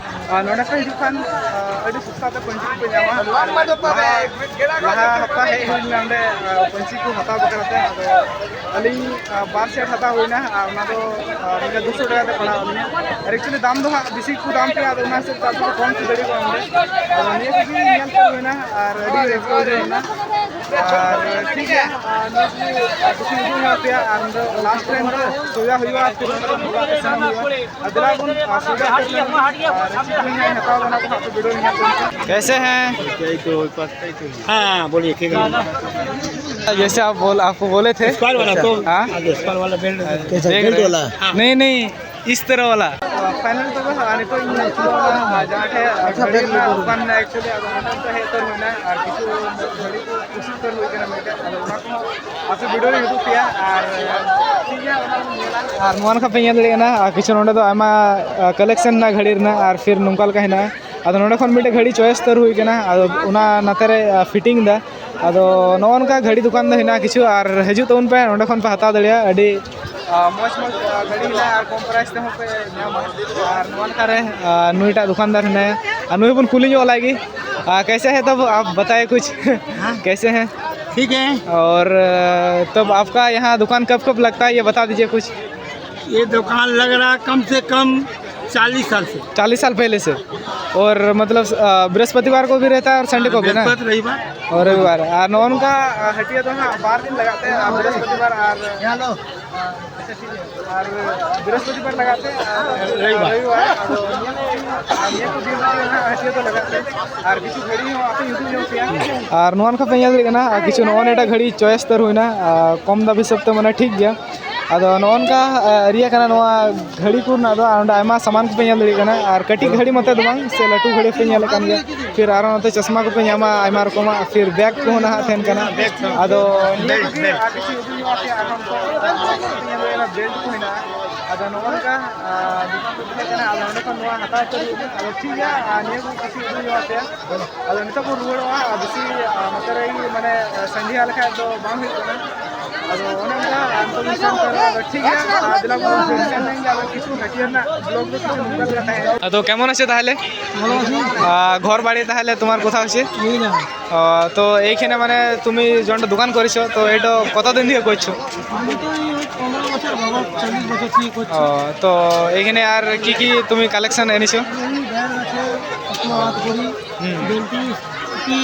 ᱟᱨ ᱱᱚᱰᱮ ᱯᱮ ᱦᱤᱡᱩᱜ ᱠᱷᱟᱱ, ᱟᱨ ᱟᱹᱰᱤ ᱥᱚᱥᱛᱟ ᱛᱮ ᱯᱟᱹᱧᱪᱤ ᱠᱚᱯᱮ ᱧᱟᱢᱟ᱾ ᱟᱨ ᱞᱟᱦᱟ, ᱞᱟᱦᱟ ᱦᱟᱯᱛᱟ ᱦᱮᱡ ᱦᱩᱭ ᱞᱮᱱᱟ ᱚᱸᱰᱮ, ᱟᱨ ᱯᱟᱹᱧᱪᱤ ᱠᱚ ᱦᱟᱛᱟᱣ ᱵᱟᱠᱷᱨᱟ ᱛᱮ, ᱟᱫᱚ ᱟᱹᱞᱤᱧ, ᱟᱨ ᱵᱟᱨ ᱥᱮᱴ ᱦᱟᱛᱟᱣ ᱦᱩᱭᱱᱟ, ᱟᱨ ᱚᱱᱟ ᱫᱚ, ᱟᱨ ᱢᱤᱫᱴᱮᱱ ᱫᱩᱥᱚ ᱴᱟᱠᱟ ᱛᱮ ᱯᱟᱲᱟᱣ ᱞᱤᱧᱟ᱾ ᱟᱨ ᱮᱠᱪᱩᱭᱮᱞᱤ ᱫᱟᱢ ᱫᱚ ᱦᱟᱸᱜ ᱵᱮᱥᱤ ᱠᱚ ᱫᱟᱢ ᱠᱮᱭᱟ, ᱟᱫᱚ ᱚᱱᱟ ᱦᱤᱥᱟᱹᱵ ᱛᱮ ᱟᱯᱮ ᱠᱚ ᱠᱚᱢ ᱦᱚᱪᱚ ᱫᱟᱲᱮ ᱠᱚᱣᱟ ᱚᱸᱰᱮ᱾ ᱟᱫᱚ ᱱᱤᱭᱟᱹ ᱠᱚᱜᱮ ᱧᱮᱞ ᱠᱚ ᱦᱩᱭᱱᱟ, ᱟᱨ ᱟᱹᱰᱤ ᱨᱟᱹᱥᱠᱟᱹ ᱵᱩᱡᱷᱟᱹᱣ ᱮᱱᱟ᱾ ᱟᱨ ᱴᱷᱤᱠ ᱜᱮᱭᱟ, ᱟᱨ ᱱᱤᱭᱟᱹ ᱠᱚᱜᱮ ᱵᱮᱥᱤ ᱩᱫᱩᱜ ᱧᱚᱜ ᱯᱮᱭᱟ, ᱟᱨ ᱱᱤᱛᱚᱜ ᱞᱟᱥᱴ ᱨᱮ ᱱᱤᱛᱚᱜ ᱥᱚᱡᱟ ᱦᱩᱭᱩᱜᱼᱟ, ᱯᱷᱤᱨ ᱚᱲᱟᱜ ᱛᱮ ᱥᱮᱱᱚᱜ ᱦᱩᱭᱩᱜᱼᱟ᱾ ᱟᱨ ᱫᱮᱞᱟ ᱵᱚᱱ, ᱟᱨ ᱥᱚᱡᱟ ᱩᱛᱟᱹᱨ ᱞᱮᱱ ᱜᱮ, ᱟᱨ ᱪᱮᱫ ᱠᱚ ᱦᱟᱸᱜ ᱦᱟᱛᱟᱣ ᱠᱟᱱᱟ ᱠᱚ ᱦᱟᱸᱜ ᱯᱮ ᱵᱷᱤᱰᱤᱭᱳ ᱧᱮᱞ ᱯᱮ᱾ कैसे हैं? हाँ, बोलिए, ठीक है। जैसे आप बोल, आपको बोले थे। स्क्वायर वाला तो, हाँ? हाँ, स्क्वायर वाला बेल्ट। कैसा, देख बेल्ट रहे हैं। वाला? नहीं, नहीं, इस तरह वाला। ᱯᱷᱟᱭᱱᱟᱞ ᱛᱚᱵᱮ ᱦᱟᱸᱜ ᱱᱤᱛᱚᱜ ᱤᱧ ᱩᱪᱩᱲᱚᱜ ᱠᱟᱱᱟ, ᱟᱨ ᱡᱟᱦᱟᱸ ᱴᱷᱮᱡ ᱜᱷᱟᱹᱲᱤ ᱨᱮᱱᱟᱜ ᱫᱚᱠᱟᱱ ᱢᱮᱱᱟᱜᱼᱟ, actually ᱟᱫᱚ ᱚᱸᱰᱮ ᱫᱚ ᱦᱮᱡ ᱩᱛᱟᱹᱨ ᱦᱩᱭᱱᱟ, ᱟᱨ ᱠᱤᱪᱷᱩ ᱜᱷᱟᱹᱲᱤ ᱠᱚ ᱠᱩᱥᱤ ᱩᱛᱟᱹᱨ ᱦᱩᱭ ᱠᱟᱱᱟ ᱢᱮᱱᱛᱮ, ᱟᱫᱚ ᱚᱱᱟ ᱠᱚᱦᱚᱸ ᱟᱯᱮ ᱵᱷᱤᱰᱤᱭᱳ ᱨᱮ ᱩᱫᱩᱜ ᱯᱮᱭᱟ, ᱟᱨ ᱴᱷᱤᱠ ᱜᱮᱭᱟ, ᱚᱱᱟ ᱵᱚᱱ ᱧᱮᱞᱟ᱾ ᱟᱨ ᱱᱚᱣᱟ ᱱᱟᱠᱷᱟ ᱯᱮ ᱧᱮᱞ ᱫᱟᱲᱮᱭᱟᱜ ᱠᱟᱱᱟ, ᱟᱨ ᱠᱤᱪᱷᱩ ᱱᱚᱸᱰᱮ ᱫᱚ ᱟᱭᱢᱟ ᱠᱟᱞᱮᱠᱥᱚᱱ ᱦᱮᱱᱟᱜᱼᱟ ᱜᱷᱟᱹᱲᱤ ᱨᱮᱱᱟᱜ, ᱟᱨ ᱯᱷᱤᱨ ᱱᱚᱝᱠᱟ ᱞᱮᱠᱟ ᱦᱮᱱᱟᱜᱼᱟ᱾ ᱟᱫᱚ ᱱᱚᱸᱰᱮ ᱠᱷᱚᱱ ᱢᱤᱫᱴᱮᱡ ᱜᱷᱟᱹᱲᱤ ᱪᱚᱭᱮᱥ ᱩᱛᱟᱹᱨ ᱦᱩᱭ ᱠᱟᱱᱟ, ᱟᱫᱚ ᱚᱱᱟ ᱱᱟᱛᱮ ᱨᱮ ᱯᱷᱤᱴᱤᱝ ᱫᱟ᱾ ᱟᱫᱚ ᱱᱚᱜᱼᱚ ᱱᱚᱝᱠᱟ ᱜᱷᱟᱹᱲᱤ ᱫᱚᱠᱟᱱ ᱫᱚ ᱦᱮᱱᱟᱜᱼᱟ ᱠᱤᱪᱷᱩ, ᱟᱨ ᱦᱤᱡᱩᱜ ᱛᱟᱵᱚᱱ ᱯᱮ, ᱱᱚᱸᱰᱮ ᱠᱷᱚᱱ ᱯᱮ ᱦᱟᱛᱟᱣ ᱫᱟᱲᱮᱭᱟᱜᱼᱟ᱾ ᱟᱹᱰᱤ ᱟᱨ ᱢᱚᱡᱽ ᱢᱚᱡᱽ, ᱟᱨ ᱜᱷᱟᱹᱲᱤ ᱦᱮᱱᱟᱜᱼᱟ, ᱟᱨ ᱠᱚᱢ ᱯᱨᱟᱭᱤᱥ ᱛᱮᱦᱚᱸ ᱯᱮ ᱧᱟᱢᱟ᱾ ᱟᱨ ᱱᱚᱣᱟ ᱞᱮᱠᱟᱨᱮ, ᱟᱨ ᱱᱩᱭᱴᱟᱜ ᱫᱚᱠᱟᱱᱫᱟᱨ ᱦᱮᱱᱟᱭᱟ, ᱟᱨ ᱱᱩᱭ ᱵᱚᱱ ᱠᱩᱞᱤ ᱧᱚᱜ ᱞᱟᱭ ᱜᱮ᱾ ᱟᱨ ᱠᱮᱥᱮ ᱦᱮ ᱛᱚᱵ ᱟᱯ ᱵᱟᱛᱟᱭᱮ ᱠᱩᱪᱷ? ᱦᱮᱸ? ᱠᱮᱥᱮ ᱦᱮ? ᱴᱷᱤᱠ ᱦᱮ᱾ ᱟᱨ, ᱟᱨ, ᱛᱚᱵ ᱟᱯᱠᱟ ᱭᱟᱦᱟᱸ ᱫᱩᱠᱟᱱ ᱠᱟᱵ ᱠᱟᱵ ᱞᱟᱜᱽᱛᱟ ᱦᱮ, ᱭᱮ ᱵᱟᱛᱟ ᱫᱤᱡᱤᱭᱮ ᱠᱩᱪᱷ᱾ ये दुकान लग रहा है कम से कम चालीस साल से। चालीस साल पहले से। और मतलब, अ, बृहस्पतिवार को भी रहता है और संडे को भी ना? बृहस्पति, रविवार। और रविवार। ᱟᱨ ᱱᱚᱜᱼᱚ ᱱᱚᱝᱠᱟ, ᱟᱨ ᱦᱟᱹᱴᱤᱭᱟᱹ ᱫᱚ ᱦᱟᱸᱜ ᱵᱟᱨ ᱫᱤᱱ ᱞᱟᱜᱟᱜ ᱛᱮ, ᱟᱨ ᱵᱨᱤᱦᱚᱥᱯᱚᱛᱤᱵᱟᱨ ᱟᱨ, ᱟᱪᱪᱷᱟ, ᱴᱷᱤᱠ ᱜᱮᱭᱟ᱾ ᱟᱨ ᱵᱨᱤᱦᱚᱥᱯᱚᱛᱤᱵᱟᱨ ᱞᱟᱜᱟᱜ ᱛᱮ, ᱟᱨ ᱨᱚᱵᱤᱵᱟᱨ᱾ ᱨᱚᱵᱤᱵᱟᱨ᱾ ᱟᱫᱚ ᱱᱤᱭᱟᱹ ᱠᱚ, ᱟᱨ ᱱᱤᱭᱟᱹ ᱠᱚ ᱫᱤᱱ ᱨᱮ ᱦᱟᱸᱜ ᱦᱟᱹᱴᱤᱭᱟᱹ ᱫᱚ ᱞᱟᱜᱟᱜ ᱛᱮ, ᱟᱨ ᱠᱤᱪᱷᱩ ᱜᱷᱟᱹᱲᱤ ᱦᱚᱸ ᱟᱯᱮ ᱧᱩᱛᱩᱢ ᱧᱚᱜ ᱯᱮᱭᱟ᱾ ᱟᱨ ᱱᱚᱣᱟ ᱱᱟᱠᱷᱟ ᱯᱮ ᱧᱮᱞ ᱫᱟᱲᱮᱭᱟᱜ ᱠᱟᱱᱟ, ᱟᱨ ᱠᱤᱪᱷᱩ ᱱᱚᱜᱼᱚ ᱱᱤᱭᱟᱹᱴᱟᱜ ᱜᱷᱟᱹᱲᱤ ᱪᱚᱭᱮᱥ ᱩᱛᱟᱹᱨ ᱦᱩᱭᱱᱟ, ᱟᱨ ᱠᱚᱢ ᱫᱟᱢ ᱦᱤᱥᱟᱹᱵ ᱛᱮ ᱢᱟᱱᱮ ᱴᱷᱤᱠ ᱜᱮᱭᱟ᱾ ᱟᱫᱚ ᱱᱚᱜᱼᱚ ᱱᱚᱝᱠᱟ, ᱟᱨ ᱤᱭᱟᱹ ᱠᱟᱱᱟ ᱱᱚᱣᱟ ᱜᱷᱟᱹᱲᱤ ᱠᱚ ᱨᱮᱱᱟᱜ ᱫᱚ, ᱟᱨ ᱚᱸᱰᱮ ᱟᱭᱢᱟ ᱥᱟᱢᱟᱱ ᱠᱚᱯᱮ ᱧᱮᱞ ᱫᱟᱲᱮᱭᱟᱜ ᱠᱟᱱᱟ, ᱟᱨ ᱠᱟᱹᱴᱤᱡ ᱜᱷᱟᱹᱲᱤ ᱢᱚᱛᱚ ᱫᱚ ᱵᱟᱝ, ᱥᱮ ᱞᱟᱹᱴᱩ ᱜᱷᱟᱹᱲᱤ ᱯᱮ ᱧᱮᱞᱮᱫ ᱠᱟᱱ ᱜᱮᱭᱟ᱾ ᱯᱷᱤᱨ ᱟᱨᱦᱚᱸ ᱱᱚᱛᱮ ᱪᱚᱥᱢᱟ ᱠᱚᱯᱮ ᱧᱟᱢᱟ ᱟᱭᱢᱟ ᱨᱚᱠᱚᱢᱟᱜ, ᱯᱷᱤᱨ ᱵᱮᱜᱽ ᱠᱚᱦᱚᱸ ᱱᱟᱦᱟᱜ ᱛᱟᱦᱮᱱ ᱠᱟᱱᱟ᱾ ᱟᱫᱚ ᱱᱤᱭᱟᱹ ᱠᱚᱜᱮ ᱟᱨ ᱠᱤᱪᱷᱩ ᱩᱫᱩᱜ ᱧᱚᱜ ᱟᱯᱮᱭᱟ, ᱟᱨᱦᱚᱸ ᱱᱤᱛᱚᱜ ᱵᱮᱞᱴ ᱠᱚ ᱦᱮᱱᱟᱜᱼᱟ᱾ ᱟᱫᱚ ᱱᱚᱜᱼᱚ ᱱᱚᱝᱠᱟ, ᱟᱨ ᱫᱚᱠᱟᱱ ᱠᱚ ᱛᱟᱦᱮᱸ ᱠᱟᱱᱟ, ᱟᱫᱚ ᱚᱸᱰᱮ ᱠᱷᱚᱱ ᱱᱚᱣᱟ ᱦᱟᱛᱟᱣ ᱩᱛᱟᱹᱨ ᱦᱩᱭᱩᱜ ᱠᱟᱱᱟ᱾ ᱟᱫᱚ ᱴᱷᱤᱠ ᱜᱮᱭᱟ, ᱟᱨ ᱱᱤᱭᱟᱹ ᱠᱚ ᱠᱤᱪᱷᱩ ᱩᱫᱩᱜ ᱧᱚᱜ ᱟᱯᱮᱭᱟ᱾ ᱟᱫᱚ ᱱᱤᱛᱚᱜ ᱵᱚᱱ ᱨᱩᱣᱟᱹᱲᱚᱜᱼᱟ, ᱟᱨ ᱵᱮᱥᱤ, ᱟᱨ ᱱᱚᱛᱮ ᱨᱮ ᱢᱟᱱᱮ ᱥᱟᱸᱜᱮᱭᱟ ᱞᱮᱠᱷᱟᱡ ᱫᱚ ᱵᱟᱝ ᱦᱩᱭᱩᱜ ᱠᱟᱱᱟ᱾ ᱟᱫᱚ ᱚᱱᱮ ᱚᱱᱠᱟ, ᱟᱨ ᱱᱤᱛᱚᱜ ᱵᱚᱱ ᱥᱮᱱ ᱩᱛᱟᱹᱨᱚᱜᱼᱟ᱾ ᱟᱫᱚ ᱴᱷᱤᱠ ᱜᱮᱭᱟ, ᱟᱨ ᱫᱮᱞᱟ ᱵᱚᱱ ᱥᱮᱱ ᱞᱮᱱ ᱜᱮ, ᱟᱫᱚ ᱠᱤᱪᱷᱩ ᱦᱟᱹᱴᱤᱭᱟᱹ ᱨᱮᱱᱟᱜ ᱵᱞᱚᱜ ᱫᱚ ᱠᱤᱪᱷᱩ ᱱᱚᱝᱠᱟ ᱞᱮᱠᱟ ᱛᱟᱦᱮᱸ᱾ ᱟᱫᱚ ᱠᱮᱢᱚᱱ ᱟᱪᱷᱮ ᱛᱟᱦᱚᱞᱮ? ভালো আছি। আহ, ঘর বাড়ি তাহলে তোমার কোথা হচ্ছে? এই না। আহ, তো এইখানে মানে তুমি যখন দোকান করেছো, তো এটা কতদিন থেকে করছো? আমি তো এই ওই পনেরো বছর বাবা, চল্লিশ বছর থেকে করছি। ও, তো এখানে আর কি কি তুমি কালেকশন এনেছো? এই ব্যাগ আছে, চশমা, হাত ঘড়ি, হুম। বেল্ট, টুপি।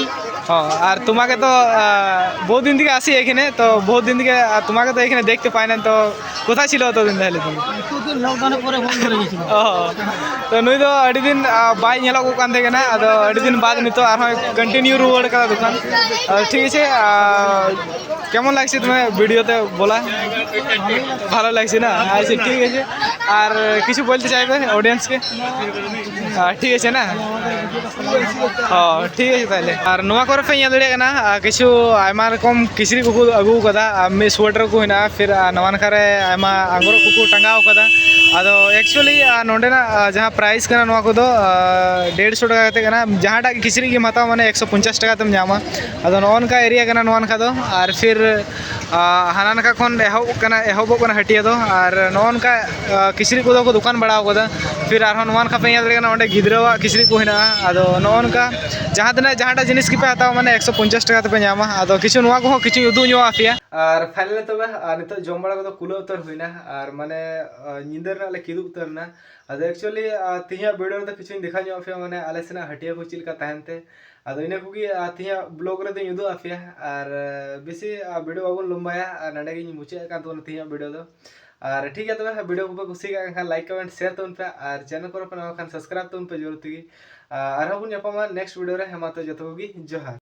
ও, আর তোমাকে তো, আহ, বহুত দিন থেকে আসি এখানে, তো বহুত দিন থেকে, আর তোমাকে তো এখানে দেখতে পাই না, তো কোথায় ছিল অতদিন তাহলে তুমি? এতদিন ᱞᱚᱠᱰᱟᱣᱩᱱ ᱯᱚᱨᱮ ᱵᱚᱱᱫ ᱠᱚᱨᱮ ᱜᱮ ছিল। ᱚ, ᱛᱚ ᱱᱩᱭ ᱫᱚ ᱟᱹᱰᱤ ᱫᱤᱱ, ᱟ, ᱵᱟᱭ ᱧᱮᱞᱚᱜ ᱠᱟᱱ ᱛᱟᱦᱮᱸ ᱠᱟᱱᱟ, ᱟᱫᱚ ᱟᱹᱰᱤ ᱫᱤᱱ ᱵᱟᱫᱽ ᱱᱤᱛᱚᱜ ᱟᱨᱦᱚᱸ ᱠᱚᱱᱴᱤᱱᱤᱭᱩ ᱨᱩᱣᱟᱹᱲ ᱠᱟᱱᱟ ᱫᱚᱠᱟᱱ᱾ ᱟᱫᱚ ᱴᱷᱤᱠ ᱟᱪᱷᱮ, ᱟ, কেমন লাগছে তোমার ভিডিওতে বলা? ভালো লাগছে না? আচ্ছা, ঠিক আছে। আর কিছু বলতে চাইবে অডিয়েন্সকে? আহ, ঠিক আছে না? ᱚ, ᱴᱷᱤᱠ ᱟᱪᱷᱮ ᱛᱟᱦᱞᱮ᱾ ᱟᱨ ᱱᱚᱣᱟ ᱠᱚᱨᱮ ᱯᱮ ᱧᱮᱞ ᱫᱟᱲᱮᱭᱟᱜ ᱠᱟᱱᱟ, ᱟᱨ ᱠᱤᱪᱷᱩ ᱟᱭᱢᱟ ᱨᱚᱠᱚᱢ ᱠᱤᱪᱨᱤᱡ ᱠᱚᱠᱚ ᱟᱹᱜᱩ ᱟᱠᱟᱫᱟ, ᱟᱨ ᱢᱤᱫ ᱥᱳᱭᱮᱴᱟᱨ ᱠᱚ ᱦᱮᱱᱟᱜᱼᱟ, ᱯᱷᱤᱨ ᱟᱨ ᱱᱚᱣᱟ ᱱᱟᱠᱷᱟ ᱨᱮ ᱟᱭᱢᱟ ᱟᱝᱨᱚᱵ ᱠᱚᱠᱚ ᱴᱟᱸᱜᱟᱣ ᱟᱠᱟᱫᱟ᱾ ᱟᱫᱚ actually, ᱟᱨ ᱱᱚᱸᱰᱮᱱᱟᱜ, ᱟᱨ ᱡᱟᱦᱟᱸ ᱯᱨᱟᱭᱤᱥ ᱠᱟᱱᱟ, ᱱᱚᱣᱟ ᱠᱚᱫᱚ, ᱟᱨ ᱰᱮᱲᱥᱚ ᱴᱟᱠᱟ ᱠᱟᱛᱮ ᱠᱟᱱᱟ᱾ ᱡᱟᱦᱟᱸᱴᱟᱜ ᱜᱮ ᱠᱤᱪᱨᱤᱡ ᱜᱮᱢ ᱦᱟᱛᱟᱣᱟ, ᱢᱟᱱᱮ, ᱮᱠᱥᱚ ᱯᱚᱧᱪᱟᱥ ᱴᱟᱠᱟ ᱛᱮᱢ ᱧᱟᱢᱟ᱾ ᱟᱫᱚ ᱱᱚᱜᱼᱚ ᱱᱚᱝᱠᱟ ᱮᱨᱤᱭᱟ ᱠᱟᱱᱟ ᱱᱚᱣᱟ ᱱᱟᱠᱷᱟ ᱫᱚ᱾ ᱟᱨ ᱯᱷᱤᱨ, ᱟᱨ ᱦᱟᱱᱟ ᱱᱟᱠᱷᱟ ᱠᱷᱚᱱ ᱮᱦᱚᱵ ᱠᱟᱱᱟ, ᱮᱦᱚᱵᱚᱜ ᱠᱟᱱᱟ ᱦᱟᱹᱴᱤᱭᱟᱹ ᱫᱚ᱾ ᱟᱨ ᱱᱚᱜᱼᱚ ᱱᱚᱝᱠᱟ, ᱟᱨ ᱠᱤᱪᱨᱤᱡ ᱠᱚᱫᱚ ᱠᱚ ᱫᱚᱠᱟᱱ ᱵᱟᱲᱟ ᱟᱠᱟᱫᱟ᱾ ᱯᱷᱤᱨ ᱟᱨᱦᱚᱸ ᱱᱚᱣᱟ ᱱᱟᱠᱷᱟ ᱯᱮ ᱧᱮᱞ ᱫᱟᱲᱮᱭᱟᱜ ᱠᱟᱱᱟ, ᱚᱸᱰᱮ ᱜᱤᱫᱽᱨᱟᱹᱣᱟᱜ ᱠᱤᱪᱨᱤᱡ ᱠᱚ ᱦᱮᱱᱟᱜᱼᱟ᱾ ᱟᱫᱚ ᱱᱚᱜᱼᱚ ᱱᱚᱝᱠᱟ ᱡᱟᱦᱟᱸ ᱛᱤᱱᱟᱹᱜ, ᱡᱟᱦᱟᱸᱴᱟᱜ ᱡᱤᱱᱤᱥ ᱜᱮᱯᱮ ᱦᱟᱛᱟᱣᱟ, ᱢᱟᱱᱮ, ᱮᱠᱥᱚ ᱯᱚᱧᱪᱟᱥ ᱴᱟᱠᱟ ᱛᱮᱯᱮ ᱧᱟᱢᱟ᱾ ᱟᱫᱚ ᱠᱤᱪᱷᱩ ᱱᱚᱣᱟ ᱠᱚᱦᱚᱸ ᱠᱤᱪᱷᱩᱧ ᱩᱫᱩᱜ ᱧᱚᱜ ᱟᱯᱮᱭᱟ᱾ ᱟᱨ ᱯᱷᱟᱭᱱᱟᱞᱤ ᱛᱚᱵᱮ, ᱟᱨ ᱱᱤᱛᱚᱜ ᱡᱚᱢ ᱵᱟᱲᱟ ᱠᱚᱫᱚ ᱠᱩᱞᱟᱹᱣ ᱩᱛᱟᱹᱨ ᱦᱩᱭᱱᱟ᱾ ᱟᱨ, ᱢᱟᱱᱮ, ᱟᱨ ᱧᱤᱫᱟᱹ ᱨᱮᱱᱟᱜ ᱞᱮ ᱠᱤᱫᱩᱵ ᱩᱛᱟᱹᱨ ᱮᱱᱟ᱾ ᱟᱫᱚ actually, ᱟᱨ ᱛᱮᱦᱮᱧᱟᱜ ᱵᱷᱤᱰᱤᱭᱳ ᱨᱮᱫᱚ ᱠᱤᱪᱷᱩᱧ ᱫᱮᱠᱷᱟᱣ ᱧᱚᱜ ᱟᱯᱮᱭᱟ, ᱢᱟᱱᱮ, ᱟᱞᱮ ᱥᱮᱱᱟᱜ ᱦᱟᱹᱴᱤᱭᱟᱹ ᱠᱚ ᱪᱮᱫ ᱞᱮᱠᱟ ᱛᱟᱦᱮᱱ ᱛᱮ᱾ ᱟᱫᱚ ᱤᱱᱟᱹ ᱠᱚᱜᱮ, ᱟᱨ ᱛᱮᱦᱮᱧᱟᱜ ᱵᱞᱚᱜ ᱨᱮᱫᱚᱧ ᱩᱫᱩᱜ ᱟᱯᱮᱭᱟ᱾ ᱟᱨ, ᱟᱨ ᱵᱮᱥᱤ, ᱟᱨ ᱵᱷᱤᱰᱤᱭᱳ ᱵᱟᱵᱚᱱ ᱞᱚᱢᱵᱟᱭᱟ, ᱟᱨ ᱱᱚᱸᱰᱮ ᱜᱤᱧ ᱢᱩᱪᱟᱹᱫ ᱟᱠᱟᱱ ᱛᱟᱵᱚᱱᱟ ᱛᱮᱦᱮᱧᱟᱜ ᱵᱷᱤᱰᱤᱭᱳ ᱫᱚ᱾ ᱟᱨ ᱴᱷᱤᱠ ᱜᱮᱭᱟ ᱛᱚᱵᱮ, ᱵᱷᱤᱰᱤᱭᱳ ᱠᱚᱯᱮ ᱠᱩᱥᱤᱭᱟᱜ ᱠᱟᱱ ᱠᱷᱟᱱ ᱞᱟᱭᱤᱠ, ᱠᱚᱢᱮᱱᱴ, ᱥᱮᱭᱟᱨ ᱛᱟᱵᱚᱱ ᱯᱮ, ᱟᱨ ᱪᱮᱱᱮᱞ ᱠᱚᱨᱮ ᱯᱮ ᱱᱟᱣᱟ ᱠᱷᱟᱱ ᱥᱟᱵᱥᱠᱨᱟᱭᱤᱵ ᱛᱟᱵᱚᱱ ᱯᱮ ᱡᱚᱨᱩᱨ ᱛᱮᱜᱮ᱾ ᱟᱨ ᱟᱨᱦᱚᱸ ᱵᱚᱱ ᱧᱟᱯᱟᱢᱟ ᱱᱮᱠᱥᱴ ᱵᱷᱤᱰᱤᱭᱳ ᱨᱮ᱾ ᱦᱮᱸ, ᱢᱟ ᱛᱚ ᱡᱚᱛᱚ ᱠᱚᱜᱮ ᱡᱚᱦᱟᱨ᱾